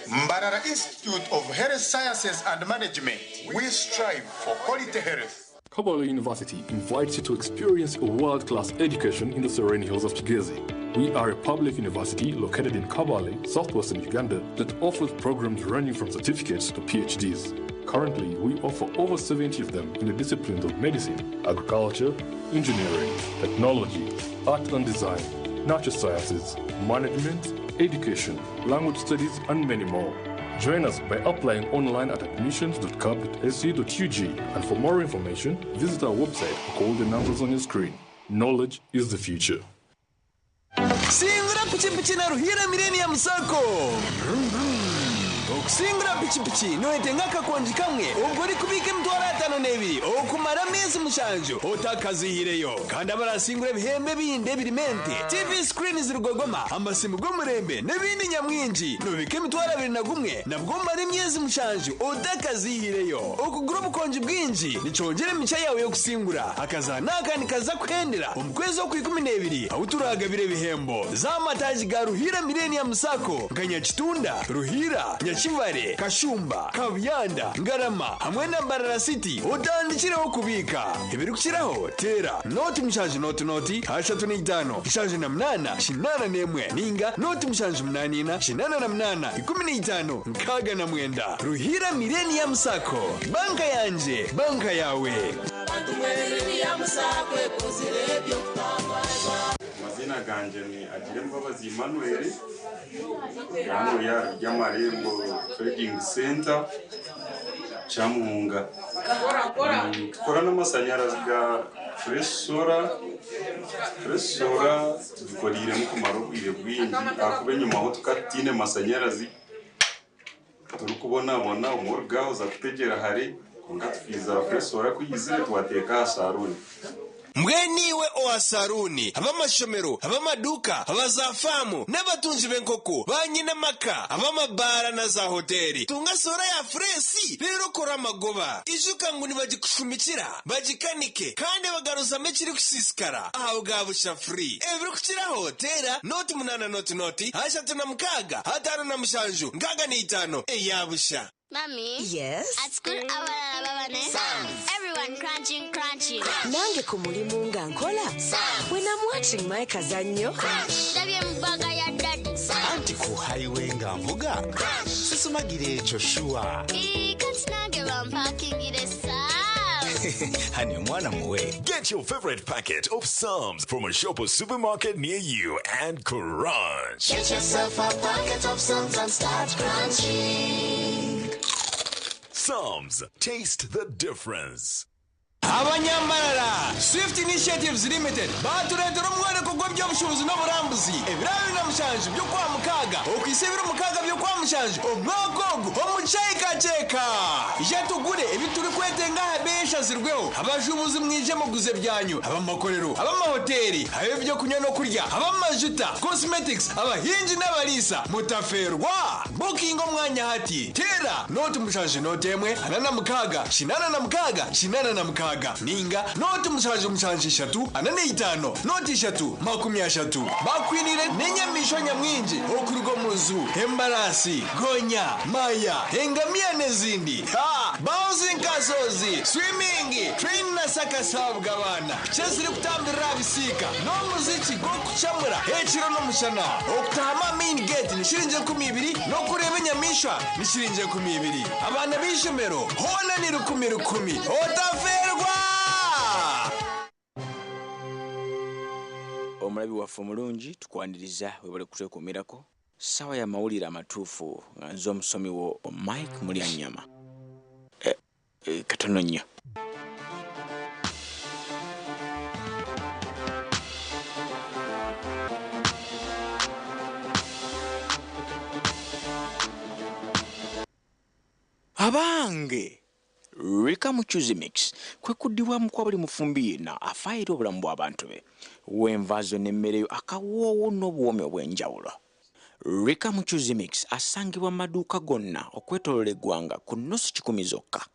Mbarara Institute of Health Sciences and Management, we strive for quality health.
Kabale University invites you to experience a world-class education in the serene hills of Kigezi. We are a public university located in Kabale, southwestern Uganda, that offers programs ranging from certificates to PhDs. Currently, we offer over 70 of them in the disciplines of medicine, agriculture, engineering, technology, art and design, natural sciences, management, education, language studies, and many more. Join us by applying online at admissions.cab.ac.ug and for more information, visit our website or call the numbers on your screen. Knowledge is the future.
Singura pikipiki na Ruhire Millennium Sacco. Okusingura pikipiki noyetenga akakongi kamwe obwo orikubiika emitwaro 52 okumara ameezi 7 otakazihireyo. Kandi abarasingura ebihembo ebindi ebirimu ente, TV screens rugogoma, amasimu g'omurembe n'ebindi nyamwingi. Nobika emitwaro 21 nabwo omara emyezi 7 otakazihireyo. Okugura obukongi bwingi nikyongyera emigisha yaawe y'okusingura. Akazaano aka nikaza kuhendera omu kwezi okwa 12 ahu turagabira ebihembo. Za amataagi ga Ruhire Millennium Sacco nka Nyakitunda, Ruhira, Nyakivale, Kashumba, Kabuyanda, Ngarama hamwe na Mbarara City otandikireho kubiika. Ebirikukiraho teera noti mushanju noti noti 35 78 81 ninga noti mushanju munana ina 88 15 69. Ruhire Millennium Sacco. Banka yangye, banka yaawe.
Amazina gangye ni Agirembabazi Emmanuel, hano ya Ryamarembo Trading Center, Kyamuhunga. Tukora n'amasanyarazi ga Fresh Solar. Fresh Solar tugikoreiremu kumara obwire bwingi ahakuba enyimaho tukaba tutaine masanyarazi turikubonabona obumwe oruga oza kutegyera hare kwonka tukiiza Fresh Solar ku eizire twateeka aha saruuni.
Mbwenu iwe owa saruuni, ab'amashomero, ab'amaduuka, aba za faamu n'abatungi b'enkoko, ba nyine amaka, ab'amabaara na za hoteeri, tunga soora ya fureesi reero okore amagoba. Ijuka ngu nibagikushumikira, bagikanike kandi bagaruzamu ekirikusiisikara aha bwa busha free. Ebirikukiraho teera nooti munaana nooti nooti 36 57 65 eya busha.
Mummy.
Yes?
At school, abalala baba ne
Sounds.
Everyone crunching, crunching.
Nange ku mulimu nga nkola. When I'm watching my kazannyo.
Ndabye mu bbaga ya daddy.
Anti ku highway nga nvuga. Sisumagira ekyo sure.
Ii, kati nange bampakingire Psalms.
Honey, omwana muwe.
Get your favorite packet of Psalms from a shop or supermarket near you and crunch.
Get yourself a packet of Psalms and start crunching.
Psalms, taste the difference.
Abanyambarara, Swift Initiatives Limited batureetera omworeko gw'eby'obushuubuzi n'oburambuzi ebiro 27 by'okwa mukaaga okuhitsya ebiro 6 by'okwa mushanju omwaka ogu omu kyekakyeka. Ija tugure ebi turikwetenga aha beeyi eshazirweho. Abashuubuzi mwije muguze ebyanyu, ab'amakorero, ab'amahoteeri, ab'ebyokunywa n'okurya, ab'amajuta, cosmetics, abahingi n'abariisa, mutafeerwa. Bukinga omwanya hati, teera nooti mushanju nooti emwe 46 86 86 ninga nooti mushanju mushanju ishatu 45 nooti ishatu 30. Bakwinire n'enyamaishwa nyamwingi okuruga omu nju, embaraasi, gonya, maya, engamiya n'ezindi. Ha! Bouncing castles, swimming, train na circus ahabw'abaana, piki ezirikutambirira aha bisiika n'omuziki gw'okucamura ekiro n'omushana. Okutaahamu aha main gate ni shiringi 20 n'okureeba enyamaishwa ni shiringi 20. Abaana b'eishomero hoona ni rukumi rukumi. Otafeerwa!
Omulabi waffe omulungi tukwaniriza webale kutwekuumirako. Ssaawa ya mawulire amatuufu nga nze omusomi wo Mike Mulyanyama. Eh, eh, katono nnyo. Abange! Rika Mucuzi Mix kwe kuddibwamu kwa buli mufumbi yenna afaayo eri obulamu bw'abantu be. W'enva zo n'emmere yo akawoowo n'obuwoomi obw'enjawulo. Rika Mucuzi Mix asangibwa mu maduuka gonna okwetooloola eggwanga ku nnusu kikumi zokka.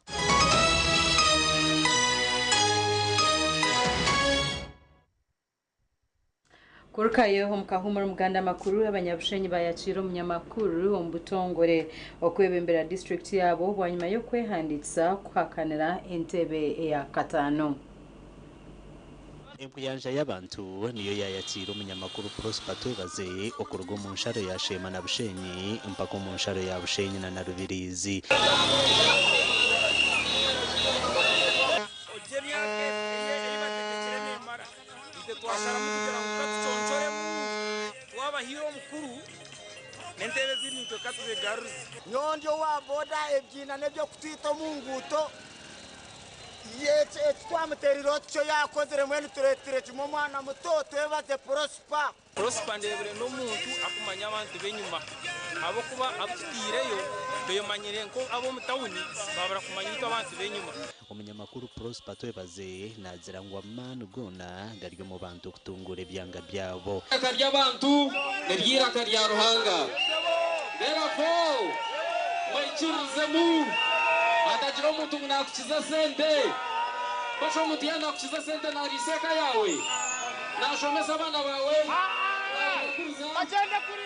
Kurukayo omu kahuumuro Omuganda amakuru abanyabushenyi bayakiira omunyamakuru omu butongore okwebembera disitulikiti yaabo bwanyima y'okwehandiikisa kuhakanira entebe eya kataano.
Enkuyanja y'abantu niyo yayakiire omunyamakuru Prosper Twebaze okuruga omu nsharo ya Sheema na Bushenyi mpaka omu nsharo ya Bushenyi na Rubirizi.
Ogye emyaka ei bategekire neemara, itwe twasharamu kugira ngu katuconcoremu, twabahiire omukuru n'entebe ezindi naitwe katuzigarurize.
Nyowe ndi owa boda ebiina n'eby'okutwita omu nguuto. Eki twamutereireho tikyo yaakozire mbwenu tureetire kimwe omwana muto twebaze Prosper.
Prosper ndeebire n'omuntu akumanya abantu b'enyima ahabw'okuba abu tutaireyo beemanyire nk'ab'omu tawuni baabura kumanya itwe abantu b'enyima.
Omunyamakuru Prosper Twebaze naagira ngu amaani goona gari omu bantu okutunguura ebyanga byabo.
Eiraka ry'abantu niryo eiraka rya Ruhanga. Therefore, mwikiririzemu hatagira omuntu ngu naakukiza sente. Mbasha omuntu yaaba naakukiza sente naariisa eka yaawe? Naashomesa abaana baawe? Naabaguriza?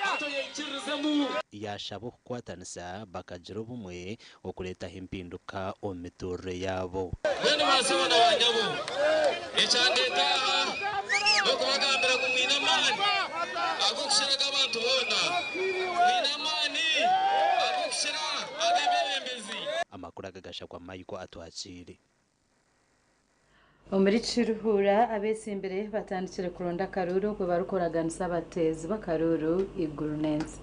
Hati oyeikirizemu.
Yaashaba okukwatanisa bakagira obumwe okureetaho empinduka omu mituurire yaabo.
Mbwenu baasebo na baanyabo, ekyandeeta aha n'okubagambira ngu mwine amaani ag'okukira ag'abantu boona. Mwine amaani ag'okukira ag'abeebembezi.
Amakuru aga gashakwa Michael Atwakiire.
Omuri Kiruhura abetsimbire batandikire kuronda akaruuru obwo barikuraganisa abateezi b'akaruuru eiguru n'ensi.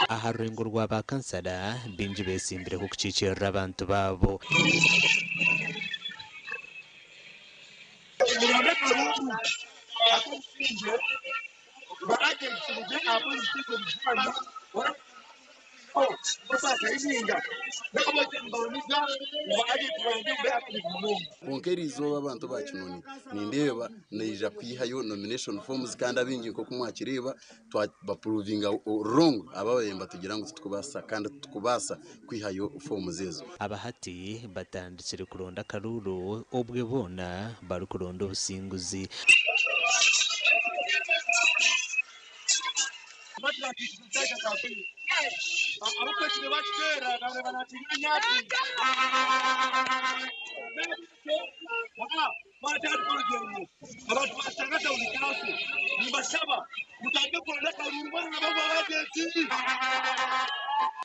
Aha rurengo rwa ba kansara, baingi betsimbireho kukiikirira abantu baabo.
Kwonka eriizooba abantu ba Kinoni nindeeba naija kwihayo nomination forms kandi abaingi nk'oku mwakireeba twabapuruvinga wrong ababaire nibatugira ngu titukubaasa kandi titukubaasa kwihayo forms ezo.
Aba hati batandikire kuronda akaruuru obwe boona barikuronda obusinguzi.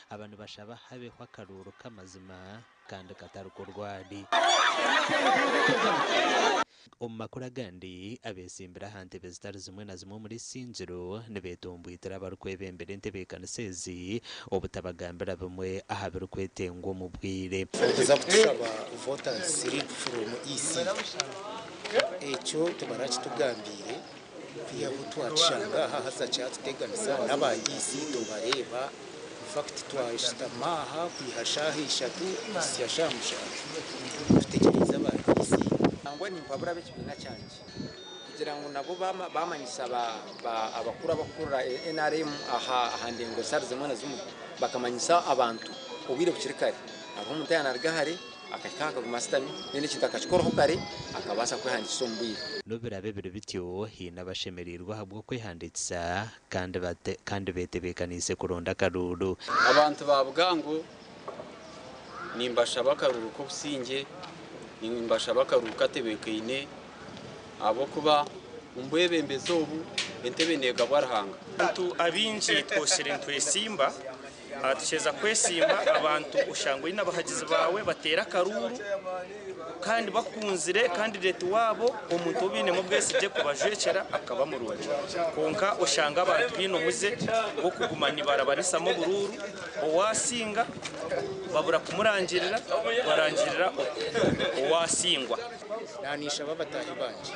Aba nibashaba habeho akaruuru k'amazima kandi katari k'orwari. Omu makuru agandi, abetsimbire aha ntebe zitari zimwe na zimwe omuri Isingiro nibetomboitera abarikwebembera entebeekanisa ezi obutabagambira bimwe aha birikwetengwa omu bwire.
Kuza kutushaba voters slip from EC ekyo tibarakitugambiire kwihaho twakishanga aha haza kyatuteganisa n'aba EC tubareeba infact twashutama aha kwiha shaaha ishatu kuhitsya shaaha mushanju tutegyereize aba EC.
Nangwa nimpabura ab'ekibiina kyangye kugira ngu nabo baamanyisa abakuru abarikukurira NRM aha ndengo zitari zimwe na zimwe bakamanyisa abantu obwire bukiri kare. Hariho omuntu yaaba naaruga hare akahika aha akaguma ashutami then ekintu akakikoraho kare akabaasa kwehandiikisa omu bwire.
N'obu biraabe biri bityo, haine abashemereirwe ahabw'okwehandiikisa kandi kandi betebeekaniise kuronda akaruuru.
Abantu ba Bugango nimbashaba akaruuru k'obusingye, nimbashaba akaruuru katebeekaine ahabw'okuba omu bwebembezi obu entebe neegabwa Ruhanga.
Abantu abaingi twoshire nitwesimba, tukyeza kwesimba abantu oshanga oine abahagizi baawe bateera akaruuru kandi bakunzire kandideeti waabo omuntu ou bainemu obwesigye kubajwekyera akaba murungi. Kwonka oshanga abantu baine omuze gw'okuguma nibarabanisamu oburuuru, owaasinga babura kumurangirira barangirira owaasingwa.
Naanishaba bataahi bangye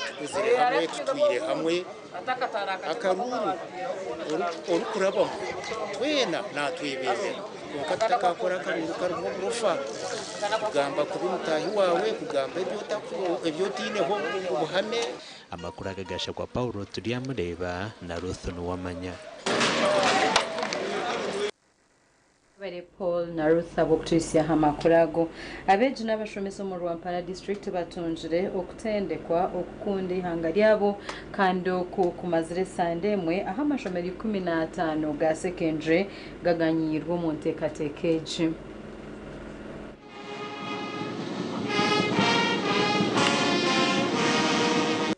tukuzire hamwe, tutwire hamwe. Akaruru orikurabaho twena natwebembera, konka tutakakora akaruru karimu oburofa, kugamba kubi mutaahi waawe, kugamba ebi otaineho obuhame.
Amakuru aga gashakwa Paulo Turyamureeba na Ruth Nuwamanya.
Bare Paul na Ruth ab'okutuhisyaho amakuru ago. Abeegi n'abashomesa omu Rwampara district batungire okutendekwa okukunda eihanga ryabo kandi oku kumazire esande emwe ahu amashomero 15 ga secondary gaganyiirwe omu nteekateeka egi.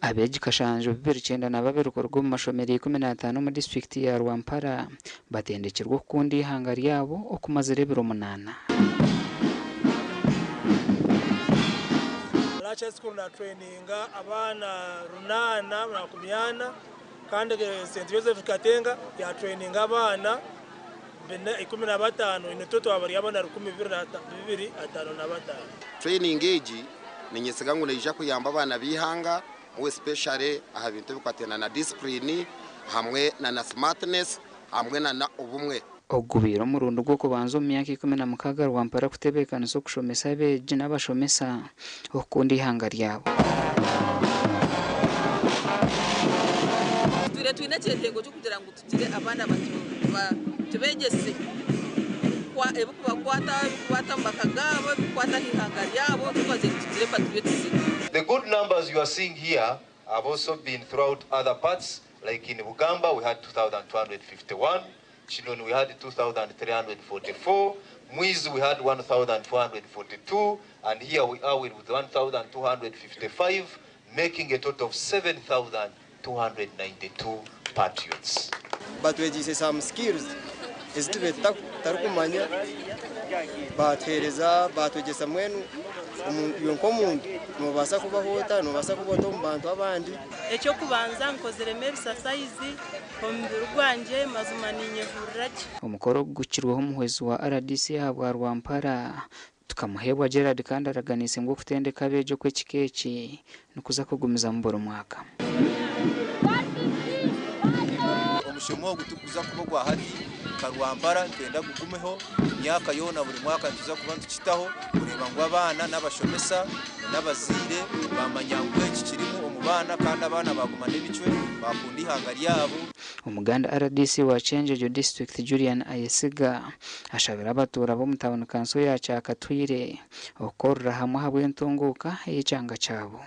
Abeegi kashanju 292 kuruga omu mashomero 15 omu disiturikiti ya Rwampara batendekirwe okukunda eihanga ryabo okumazire ebiro 8.
Larch High School na traininga abaana 840 kandi St Joseph Katenga ya traininga abaana 15, in total bari abaana 2255.
Training egi ninyesiga ngu neija kuyamba abaana b'eihanga more especially aha bintu ebikwatiraine na discipline hamwe na smartness hamwe na obumwe.
Ogubaire omurundi gw'okubanza omu myaka 16 Rwampara kutebeekanisa okushomesa abeegi n'abashomesa okukunda eihanga ryabo.
Twire twine ekyetengo ky'okugira ngu tugire abaana tubegyese ebikubakwata, ebikukwata omu maka gaabo, ebikukwata aha ihanga ryabo, twagira ngu tugire patriotism.
The good numbers you are seeing here have also been throughout other parts, like in Bugamba we had 2,251, Chinoni we had 2,344, Mwizi we had 1,442, and here we are with 1,255, making a total of 7,292 patriots.
Batwegyise some skills ezi tube tutarikumanya, batuheereza, batwegyesa mbwenu iwe nk'omuntu noobaasa kubaho ota, noobaasa kuba ota omu bantu abandi.
Eky'okubanza nkoziremu ebisasayizi omu mubiri gwangye, mazima ninyehurira gye.
Omukoro ogu gukirweho omuhwezi wa RDC ahabwa Rwampara, Tukamuheebwa Gerald kandi araganiise ngu okutendeka abeegi okw'ekika eki nikuza kugumizamu buri mwaka.
Omushomo ogu tigukuza kuba ogwa hati nka Rwampara nitwenda gugumeho emyaka yoona, buri mwaka nituza kuba nitukitaho kureeba ngu abaana n'abashomesa n'abazaire baamanya ngu eki kirimu omu baana kandi abaana baaguma n'ebicwe baakunda eihanga ryabo.
Omuganda RDC wa Kyenjojo District Julian Ayesiga ashabire abatuura b'omu tauni kanso ya Kyakatwire okukorera hamwe ahabw'entunguuka ey'ekyanga kyabo.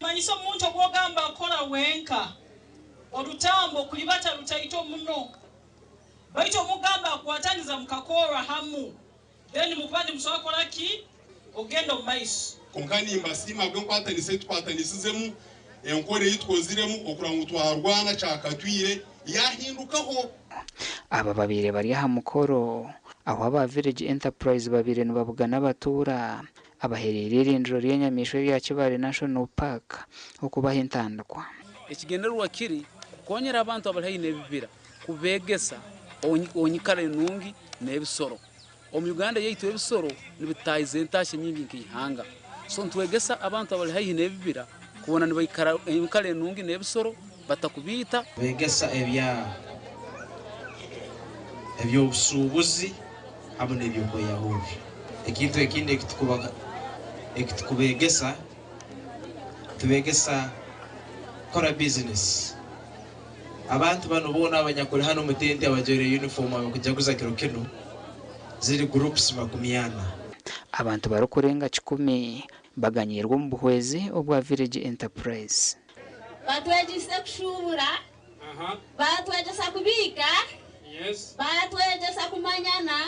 Manyisa omuntu obu ogamba kora wenka, orutambo kulibata rutaito muno, baitu omugamba akwataniza mukakorra hamu, then mukuba nimusobora kukora ki? Ogenda omu maiso.
Konka nimbasiima ahabw'enkwatanisa ei tukwatanisiizemu, enkora ei tukoziremu okureba ngu twarwana Kyakatwire yahindukaho.
Aba babaire bari aha mukoro ahu aba Village Enterprise babaire nibabugana abatuura abahereire eirindiro ry'enyamaishwa erya Kibale National Park okubaha entandikwa.
Ekigendererwa kiri kukonyera abantu abari haihi n'ebibira kubegesa onyikara enungi n'ebisoro. Omu Uganda yaitu ebisoro nibitaahiza entasha nyingi nk'eihanga. So nitwegesa abantu abari haihi n'ebibira kubona nibaikara enyikara enungi n'ebisoro batakubiita.
Begesa eby'obusuubuzi hamu n'ebyokweyahurra. Ekintu ekindi ekitukubegesa, tubegesa kukora bizinesi. Abantu bano boona abanyakuri hanu omu tenti abajwaire uniform abakujaguza kiro kinu, ziri groups 40.
Abantu barikurenga 100 baganyiirwe omu buhwezi obwa Village Enterprise.
Batwegyise kushubura, batwegyesa kubiika, batwegyesa kumanyana.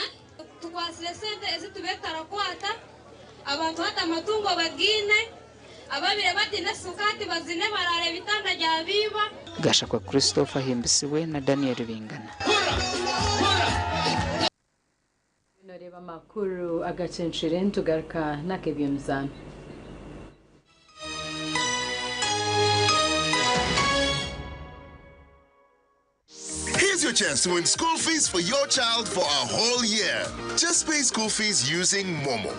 Tukwasire sente ezi tube tutarakwata, abantu hati amatungo bagiine, ababire batine sukati bazine barara ebitanda bya biiba.
Gashakwa Christopher Himbisiwe na Daniel Bingana.
Noreba amakuru agacencire nitugaruka n'ak'eby'emizaano.
Here's your
your chance to win school fees for your child for a whole year. Just pay school fees using Momo.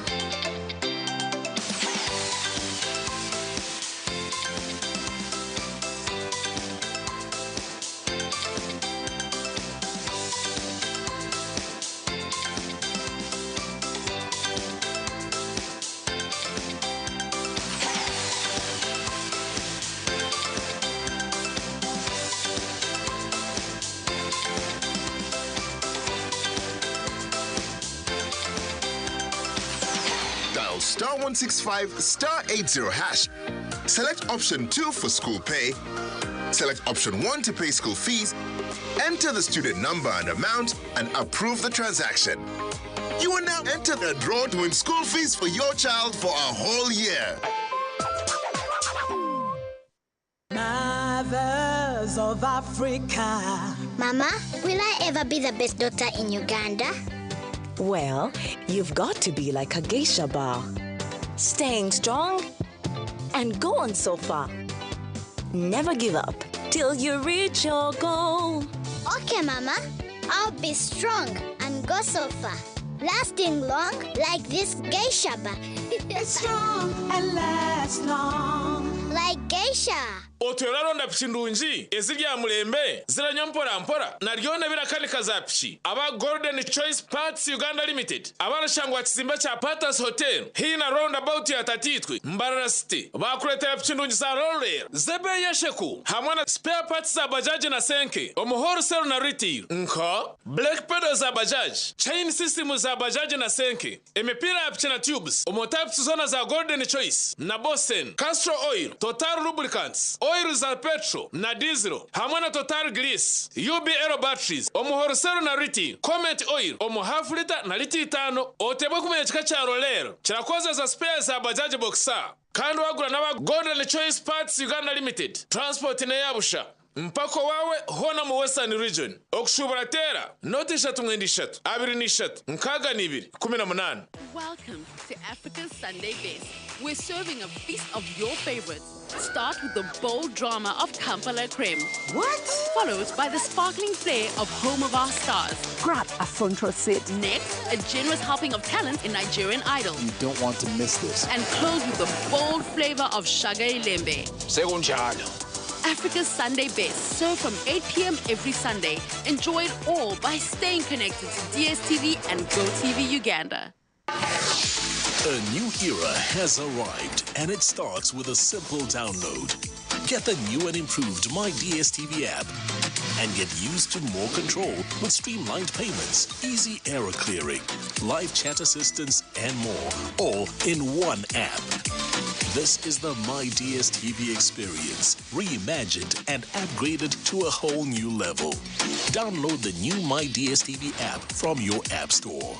Dial star 165 star 80 hash. Select option 2 for school pay. Select option 1 to pay school fees. Enter the student number and amount and approve the transaction. You will now enter the draw to win school fees for your child for a whole year.
Mothers of Africa.
Mama, will I ever be the best daughter in Uganda?
Well, you've got to be like a geisha bar. Staying strong and go on so far. Never give up till you reach your goal.
Okay, Mama. I'll be strong and go so far. Lasting long like this geisha bar.
Strong and last long.
Like geisha.
Otwera aronda piki ndungi eziri aha murembe ziranywa mpora mpora naryona birakanika za piki aba Golden Choice Parts Uganda Limited abarashangwa aha kizimbe kya Patas Hotel haihi na roundabout ya Tatiitwe Mbarara City bakureetera piki ndungi za Roller z'ebeeyi esheku hamwe na spare parts za Bajaj na Senke omu wholesale na retail nka brake pedal za Bajaj, chain system za Bajaj na Senke, emipiira ya piki na tubes omu types zoona za Golden Choice na Bosen, Castrol Oil, Total Lubricants, oil za petrol na diesel hamwe na Total Grease, UBL batteries omu wholesale na retail, Comet Oil omu half litre na lita itaano. Oteebwe kumanya ekika kya Roller kirakozesa spare za Bajaj Boxer kandi wagura n'aba Golden Choice Parts Uganda Limited transport n'eya busha mpaka owaawe hoona omu Western Region. Okushuubura teera noti ishatu mwenda ishatu abiri na ishatu nkaaga na ibiri kumi na munaana.
Welcome to Africa's Sunday Best. We're serving a feast of your favorites. Start with the bold drama of Kampala Creme. What? Followed by the sparkling flair of Home of Our Stars.
Grab a front row seat.
Next, a generous helping of talent in Nigerian Idol.
You don't want to miss this.
And close with the bold flavor of Shaga Ilembe.
Sekunjalo.
Africa's Sunday Best, served from 8 p.m. every Sunday. Enjoy it all by staying connected to DSTV and GoTV Uganda.
A new era has arrived, and it starts with a simple download. Get the new and improved My DSTV app and get used to more control with streamlined payments, easy error clearing, live chat assistance, and more, all in one app. This is the My DSTV experience, reimagined and upgraded to a whole new level. Download the new My DSTV app from your app store.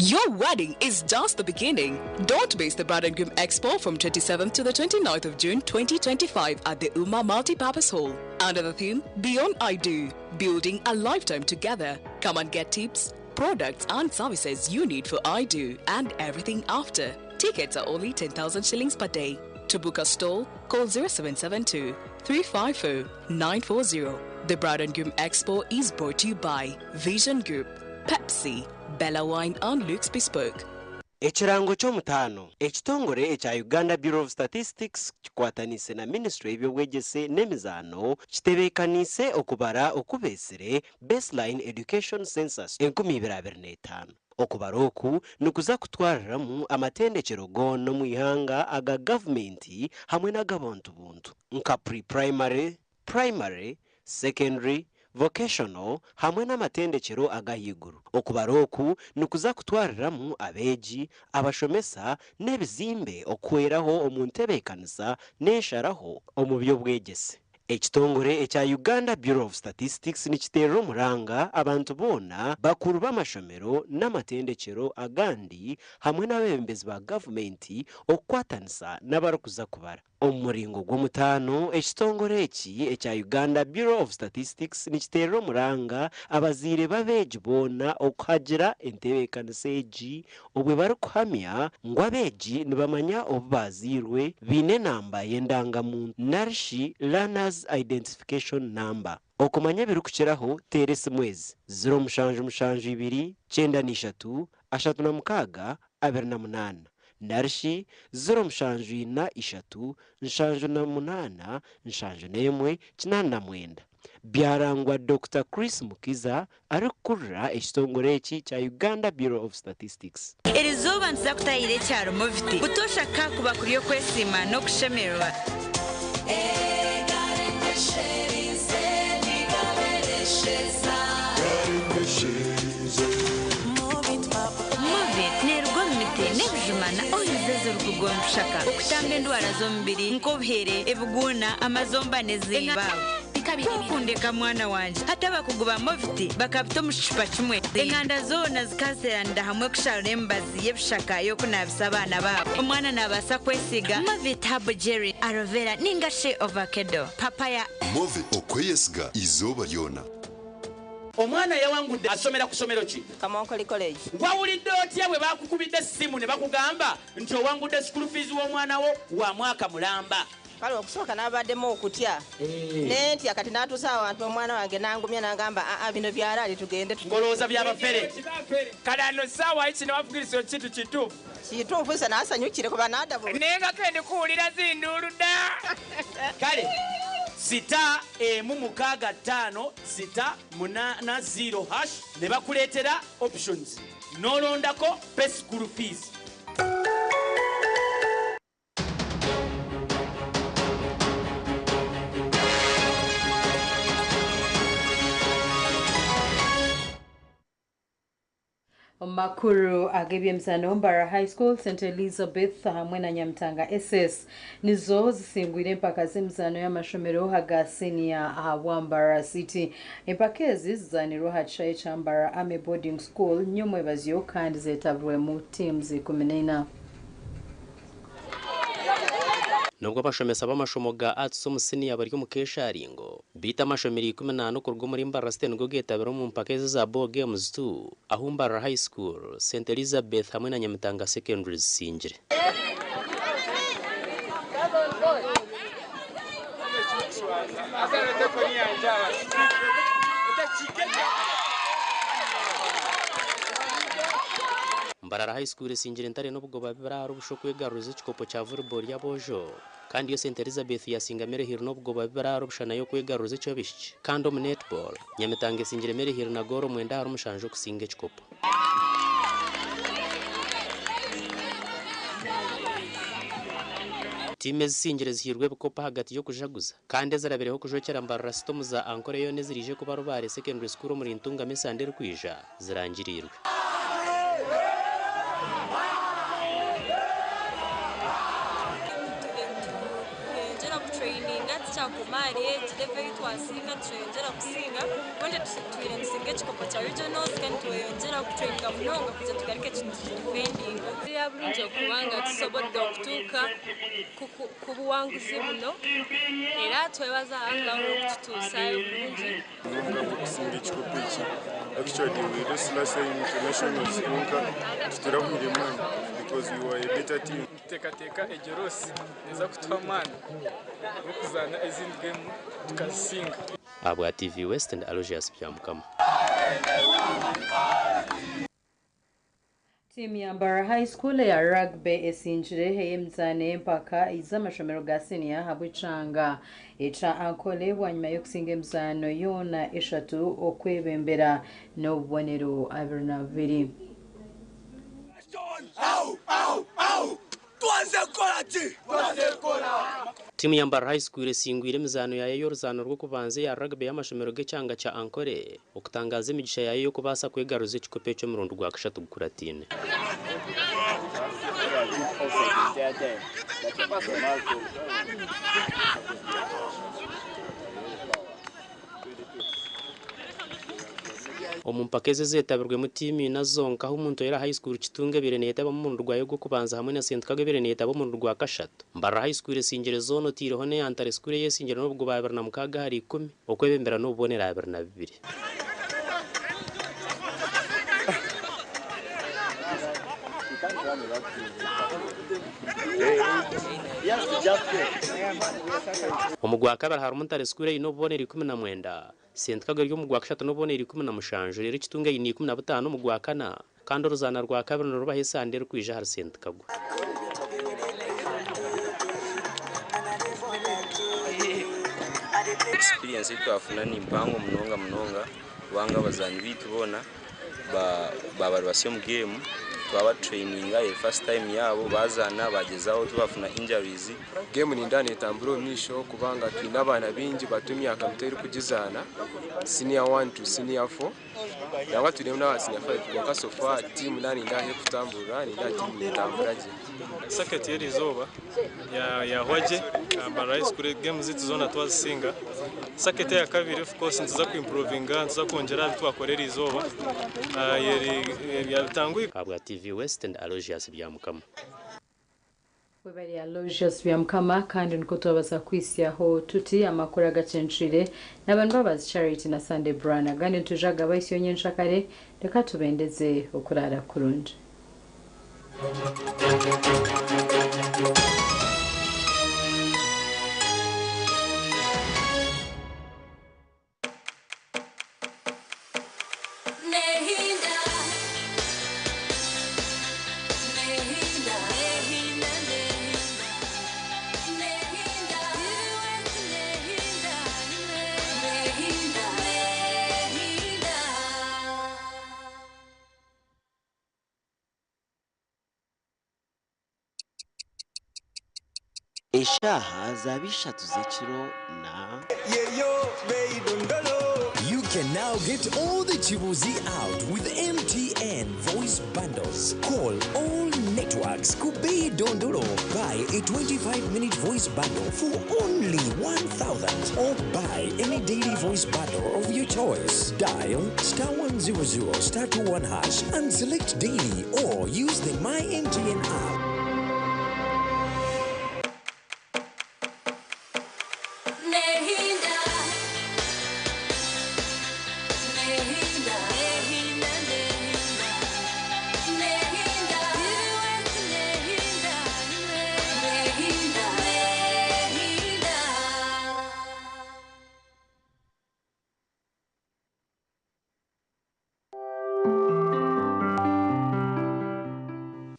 Your wedding is just the beginning. Don't miss the Bride and Groom Expo from 27th to the 29th of June 2025 at the Uma Multipurpose Hall. Under the theme Beyond I Do, Building a Lifetime Together. Come and get tips, products and services you need for I Do and everything after. Tickets are only 10,000 shillings per day. To book a stall, call 0772 350 940. The Bride and Groom Expo is brought to you by Vision Group, Pepsi, Bella Wine and Luke's Bespoke.
Ekirango ky'omutaano ekitongore ekya Uganda Bureau of Statistics kikwataniise na minisitule y'eby'obwegyese n'emizaano kitebeekaniise okubara okubeetsire Baseline Education Census 2025. Okubara oku nikuza kutwariramu amatendekyero goona omu ihanga aga gavumenti hamwe n'ag'abantu buntu nka pre-primary, primary, secondary, vocational hamwe n'amatendekyero ag'ahaiguru. Okubara oku nikuza kutwariramu abeegi, abashomesa n'ebizimbe okuhweraho omu ntebeekanisa n'ensharaho omu by'obwegyese. Ekitongore ekya Uganda Bureau of Statistics nikiteerera omuranga abantu boona, bakuru b'amashomero n'amatendekyero agandi hamwe n'abeebembezi ba gavumenti okukwatanisa n'abarikuza kubara. Omu muringo gw'omutaano, ekitongore eki ekya Uganda Bureau of Statistics nikiteerera omuranga abazaire b'abeegi boona okuhagira entebeekanisa egi obwe barikuhamya ngu abeegi nibamanya obu baazairwe, baine enamba y'endangamuntu narishi Learner's Identification Number. Okumanya ebirikukiraho teera esimu ezi, ziro mushanju mushanju ibiri, kyenda na ishatu, ashatu na mukaaga, abiri na munaana narishi ziro mushanju ina ishatu, nshanju na munaana, nshanju n'emwe, kinaana na mwenda. Byarangwa Dokita Chris Mukiza arikukurira ekitongore eki kya Uganda Bureau of Statistics.
Erizooba nituza kutahirira ekyaro Moviti. Butoosha ka kuba kuri okwesiima n'okushemererwa. Movit neeruga omu miti n'ebijuma na oils ezirikuruga omu bishaka okutamba endwara z'omubiri nk'obuhere, ebiguuna, amazomba n'ezindi. Kwokundeka mwana wangye. Hati abakugu ba Movit bakabita omu kicupa kimwe. Enganda zoona zikazeeranira hamwe kusharura emibazi y'ebishaka y'okunaabisa abaana baabo. Omwana naabaasa kwesiiga Movit Herbal Jelly, Aloe Vera ninga shi Ovakedo, Papaya.
Movit, okweyesiga eizooba ryona.
Omwana eyawangudde asomera ku ssomero ki?
Kamonkoli College.
Wawulidde otya bwe baakukubidde essimu ne bakugamba nti owangudde school fees w'omwana wo wa mwaka mulamba?
Kale okusooka nabaddemu okutya ne ntya kati natuusa awantu omwana wange nangumya nangamba aa bino byalaali tugende.
Ng'olowooza bya bafere.
Kale ano ssaawa kino wafugirisa ekintu kituufu.
Kituufu nze nasanyukire kuba nadabo.
Naye nga ke ndikuwulira zinduulu dda.
Kale sita emu mukaaga ttaano sita munaana ziro hash ne bakuleetera options n'olondako pay school fees.
Omu makuru ag'eby'emizaano, Mbarara High School, St Elizabeth hamwe na Nyamitanga SS nizo zisingwire empaka z'emizaano y'amashomero aga siniya ahabwa Mbarara City. Empaka ezi zizaanirwe aha kishaayi kya Mbarara Army Boarding School nyomwebazyo kandi zeetabirwemu tiimu 14.
Nubwo abashomesa b'amashomo ga Arts omu siniya bari omu keesharingo, beitu amashomero 14 kuruga omuri Mbarara City nigo geetabire omu mpaka ezi eza Bowl Games 2 ahu Mbarara High School, St Elizabeth hamwe na Nyamitanga Secondary zisingire. Mbarara High School esingire Ntare n'obugoba bibiri ahari busha okwegaruriza ekikopo kya volleyball y'aboojo kandi yo St Elizabeth yasinga Maryhill n'obugoba bibiri ahari busha nayo okwegaruriza eky'abaishiki kandi omu netball, Nyamitanga esingire Maryhill na goolo 9 ahari 7 okusinga ekikopo. Tiimu ezisingire zihairwe ebikopo ahagati y'okujaguza kandi ezirabireho kujwekyera Mbarara City omu za Ankole yoona eziraije kuba Rubare Secondary School omuri Ntungamo esande erikwija zirangiriirwe.
Nitweyongyera kutureyininga tikyakoma ahari egi level ei twasinga nitweyongyera kusinga mbwenu tutwire nitusinga ekikopo kya regionals kandi nitweyongyera kutureyininga munonga kugira tugaruke tukidifendinga.
Burungi okuba nga tusobodde okutuuka ku buwanguzi buno era twebaza Allah olw'okututuusaayo bulungi.
Munonga gw'okusinga ekikopo eki. Actually we lost last time to nationals kwonka titurahwire maani because we were a better team.
Nituteekateeka egyo loss neeza kutuha amaani g'okuzaana ezindi geemu tukazisinga.
Ahabwa TV West ndi Aloysius Byamukama.
Tiimu ya Mbarara High School eya rugby esingire ey'emizaano y'empaka z'amashomero ga siniya ahabw'ekyanga ekya Ankole bwanyima y'okusinga emizaano yoona eshatu okwebembera n'obubonero 22.
Tiimu ya Mbarara High School esingwire emizaano yaayo ey'oruzaano rw'okubanza eya rugby y'amashomero g'ekyanga kya Ankole okutangaaza emigisha yaayo ey'okubaasa kwegaruza ekikopo eky'omurundi gwa kashatu gukurataine. Omu mpaka ezi ezeetabirwemu tiimu ina zonka ahu Muntu Oyera High School Kitunga ebaire neeyetaba omu murundi gwayo ogw'okubanza hamwe na St Kago ebaire neeyetaba omurundi gwa kashatu. Mbarara High School esingire zoona otaireho n'eya Ntare School eyesingire n'obugoba 26 ahari 10 okwebembera n'obubonero 22. Omu gwakabiri harimu Ntare School eine obubonero 19, St Kago eri omu gwakashatu n'obubonero 17 reero Kitunga eine 15 omu gwakana kandi oruzaana rwakabiri nirubaho esande erikwija ahari St Kagwe.
Experience ei twafuna ni mpango munonga munonga kubanga abazaani baitu boona baaba bari basya omu game twaba traininga eri first time yaabo bazaana bagyezaho tibafuna injuries.
Game nindeeba netambura omu maisho kubanga twine abaana baingi bato emyaka mito erikugizaana senior one to senior four nangwa twinemu n'aba senior five kwonka so far tiimu naaba nindeeba ahu erikutamburira nindeeba tiimu netambura gye.
Circuit y'erizooba yahwa gye Mbarara High School game zaitu zoona twazisinga. Circuit eya kabiri of course nituza ku improvinga nituza kwongyera aha bi twakora erizooba yabitanguhi.
Ahabwa TV West ndi Aloysius Byamukama.
Webare Aloysius Byamukama kandi nikwo twabaasa kuhitsyaho tuti amakuru agacencwire n'abantu Mbabazi Charity na Sunday Brian agandi nitwija kugabahisyo nyenkyakare reka tubendeze okuraara kurungi.
Eshaaha zaaba ishatu z'ekiro na.
You can now get all the Chibuzi out with MTN voice bundles. Call all networks. Kubei Dondolo. Buy a 25-minute voice bundle for only 1,000 or buy any daily voice bundle of your choice. Dial star 100 star 21 hash and select daily or use the My MTN app.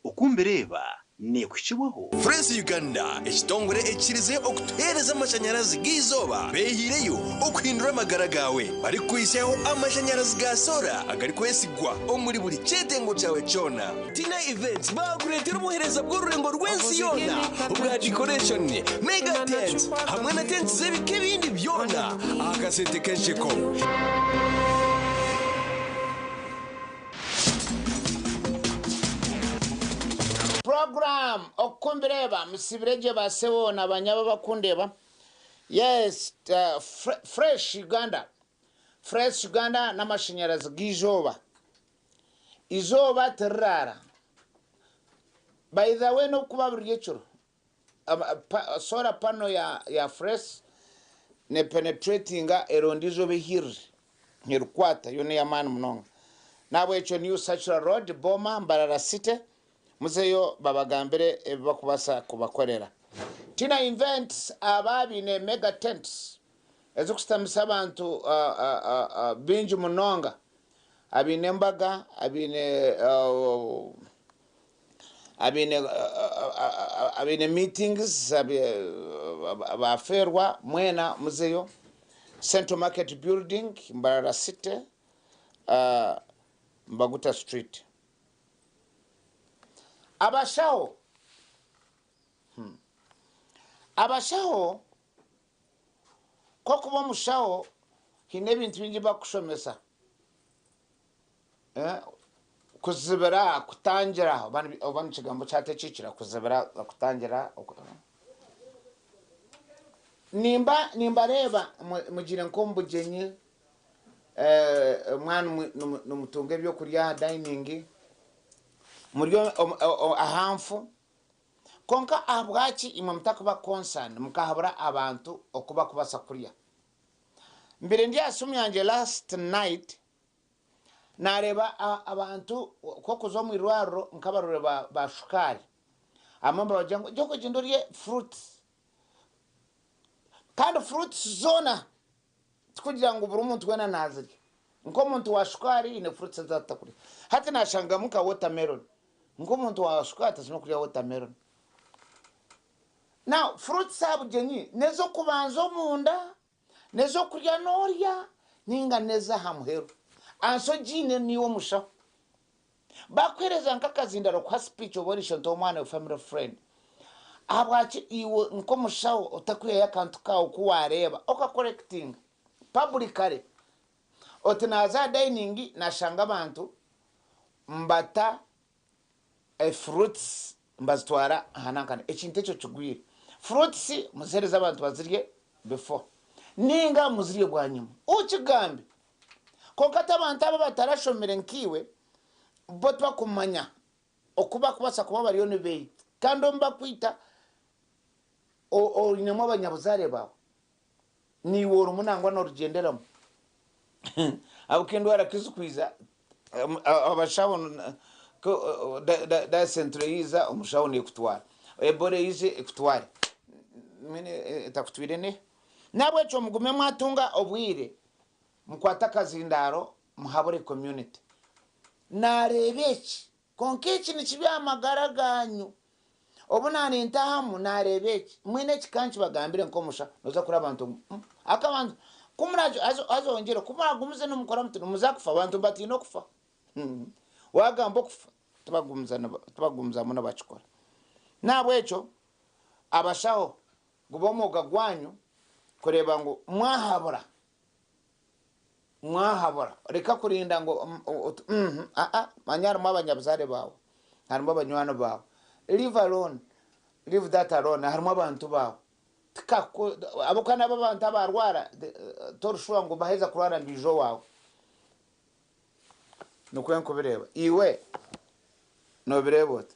Okumbireeba neekuhikibwaho.
Fresh Uganda ekitongore ekikirize okutuheereza amashanyarazi g'eizooba beehiireyo okuhindura amagara gaawe barikukuhitsyaho amashanyarazi ga soora agarikwesigwa omuri buri kyetengo kyawe kyona. Tina Events baakureetera obuheereza bw'orurengo rw'ensi yoona obwa decoration, mega tents hamwe na tents z'ebika ebindi byona aha kasente k'ensheko.
Program Okumbireeba musibire gye ba sebo na banyabo abakundeeba yes uh, fresh Uganda fresh Uganda n'amashanyarazi g'eizooba izooba tirirara by the way n'okuba buri ekiro solar panel ya, ya fresh ne penetratinga eronda izooba ehirire nerikwata yo ney'amaani munonga nahabwekyo New Circular Road Boma Mbarara City Muzeyo babagambire ebi bakubaasa kubakorera. Tina Events aba baine mega tents ezikusitamisa abantu baingi munonga abaine embaga, abaine abaine abaine meetings, abafeerwa mwena muzeyo. Central Market Building, Mbarara City, Mbaguta Street. Abashaho hmm. Abashaho k'okuba omushaho haine ebintu bingi bakushomesa eh, kuzibira kutangira oba nikigambo kyata ekikira kuzibira kutangira nimba nimbareeba mugire nk'omu bugyenyi Mwana nimutunga ebyokurya aha dining, muri aha nfu, kwonka ahabwaki imwe mutakuba concerned mukahabura abantu oku bakubaasa kurya? Mbaire ndi aha simu yangye last night, nareeba abantu ku orikuza omu irwariro nk'abarwaire ba shukaari, abamwe nibabagira ngu gyenda ogyende orye fruits. Kandi fruits zoona tikugira ngu buri muntu weena naazirya. Nk'omuntu wa shukaari haine fruits ezi atakurya. Hati naashangamu nka watermelon. Nk'omuntu wa shukaari tashemereire kurya watermelon. Now fruits aha bugyenyi n'ez'okubanza omunda, n'ez'okurya noorya nainga n'ez'aha muheru. Ansa ogiine niiwe omushaho. Bakuheereza nk'akazindaro kuha speech oba ori ishento w'omwana we family friend. Ahabwaki iwe nk'omushaho otakwihayo akantu kaawe oku waareeba okakorekitinga publicly oti naaza aha dining naashanga abantu mbata fruits mbazitwara aha nankana. Ekintu ekyo kigwire. Fruits muziheereze abantu bazirye before nainga muzirye bwanyima. Okigambe. Kwonka hati abantu aba abatarashomire nkaiwe bo tibakumanya oku bakubaasa kuba bariyo nibeita. Kandi omu bakwita oinemu abanyabuzaare baawe. Naiwe orimu nangwa norugyenderamu. Ahabw'okuba endwara ku zikwiza abashaho dysentery yaija omushaho nekutwara, Ebola yaija ekutware, mbwenu etakutwire neha? Nahabwekyo mugume mwatunga obwire mukwate akazindaaro muhabure community. Nareeba eki, kwonka eki nikibi aha magara ganyu. Obu naanintahamu naareeba eki, mbwenu eki ka nkibagambire nk'omushaho, nooza kureba abantu ngu akabanza ku muraaje haza ongyere ku muraagumize nimukora muti nimuza kufa, abantu nibatiina okufa. Waagamba okufa tibagumizamu nibakikora. N'ahabw'ekyo abashaho gube omwoga gwanyu kureeba ngu mwahabura, mwahabura. Reka kurinda ngu oti aa manya harimu abanyabuzaare baawe, harimu abanywani baawe. Leave alone, leave that alone, harimu abantu baawe. Ahabw'okuba nabo abantu abaarwara torishuba ngu baheza kurwara nibaija owaawe. Nikwo nkubireeba. Iwe noobireeba ota?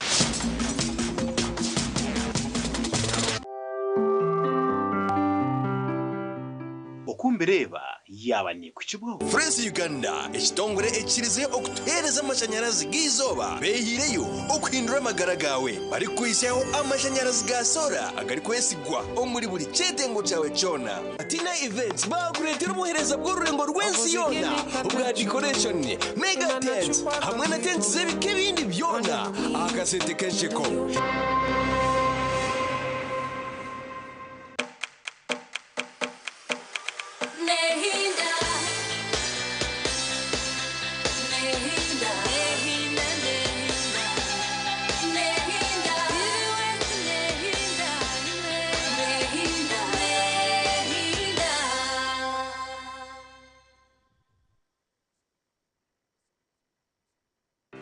Oku mbireeba yaaba neekuhikibwaho.
Freeze Uganda, ekitongore ekikirize okutuheereza amashanyarazi g'eizooba beehiireyo okuhindura amagara gaawe barikukuhitsyaho amashanyarazi ga soora agarikwesigwa omuri buri kyetengo kyawe kyona. Tina Events baakureetera obuheereza bw'orurengo rw'ensi yoona obwa decoration, mega tents hamwe na tents z'ebika ebindi byona aha kasente k'ensheko.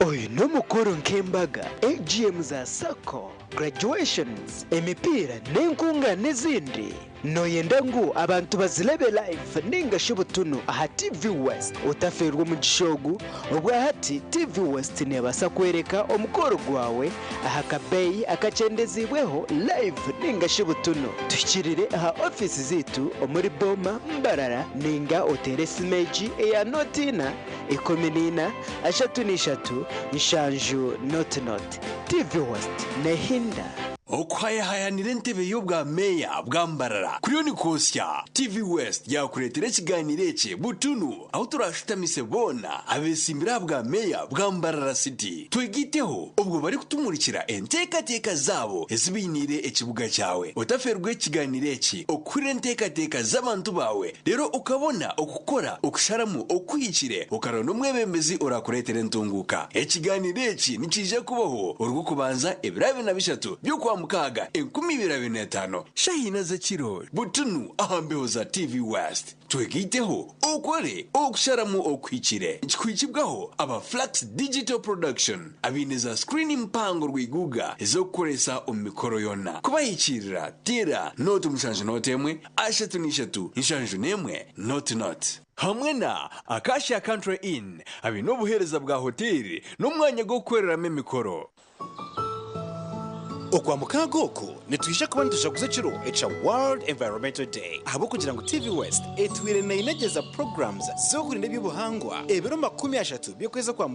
Oyu n'omukoro nk'embaga, AGM za sacco, graduations, emipiira n'enkungaana ezindi. Nooyenda ngu abantu bazirebe live ninga shi butunu aha TV West? Otafeerwa omugisha ogu, obwahati TV West neebaasa kworeka omukoro gwawe aha kabeeyi akakyendeziibweho live ninga shi butunu. Tuhikirire aha ofiisi zaitu omuri Boma, Mbarara ninga oteere esimu egi eya nooti ina, 14, 33, 70 00. TV West nehinda.
Okuhayahayanira entebe y'obwa meeya bwa Mbarara kuriyo nikwosya, TV West yaakureetera ekigaaniiro eki butunu ahu turaashutamise boona abeesimbire aha bwa meeya bwa Mbarara City twegaiteho obwo barikutumurikira enteekateeka zaabo ezi bainiire ekibuga kyawe. Otafeerwa ekigaaniiro eki okuhurira enteekateeka z'abantu baawe reero okabona okukora okusharamu okuhikire okaronda omwebembezi oraakureetera entunguuka. Ekigaaniiro eki nikiija kubaho Orwokubanza ebiro 23 by'okwa. Okwamukaaga 2025, shaaha ina z'ekiro, butunu aha mbeho za TV West. Twegaiteho okore okusharamu okuhikire. Nikikuhikibwaho aba Flux Digital Production abaine za screen mpango rwiguga ez'okukoresa omu mikoro yoona. Kubahikiirira teera nooti 71 33 71 nooti nooti. Hamwe na Acacia Country Inn abaine obuheereza bwa hoteeri n'omwanya gw'okukoreramu emikoro.
Okwamukaaga oku nitwija kuba nitujaguza ekiro ekya World Environmental Day ahabw'okugira ngu TV West etwire neinegyeza programs z'okurinda eby'obuhangwa ebiro 30 by'okwezi okwa.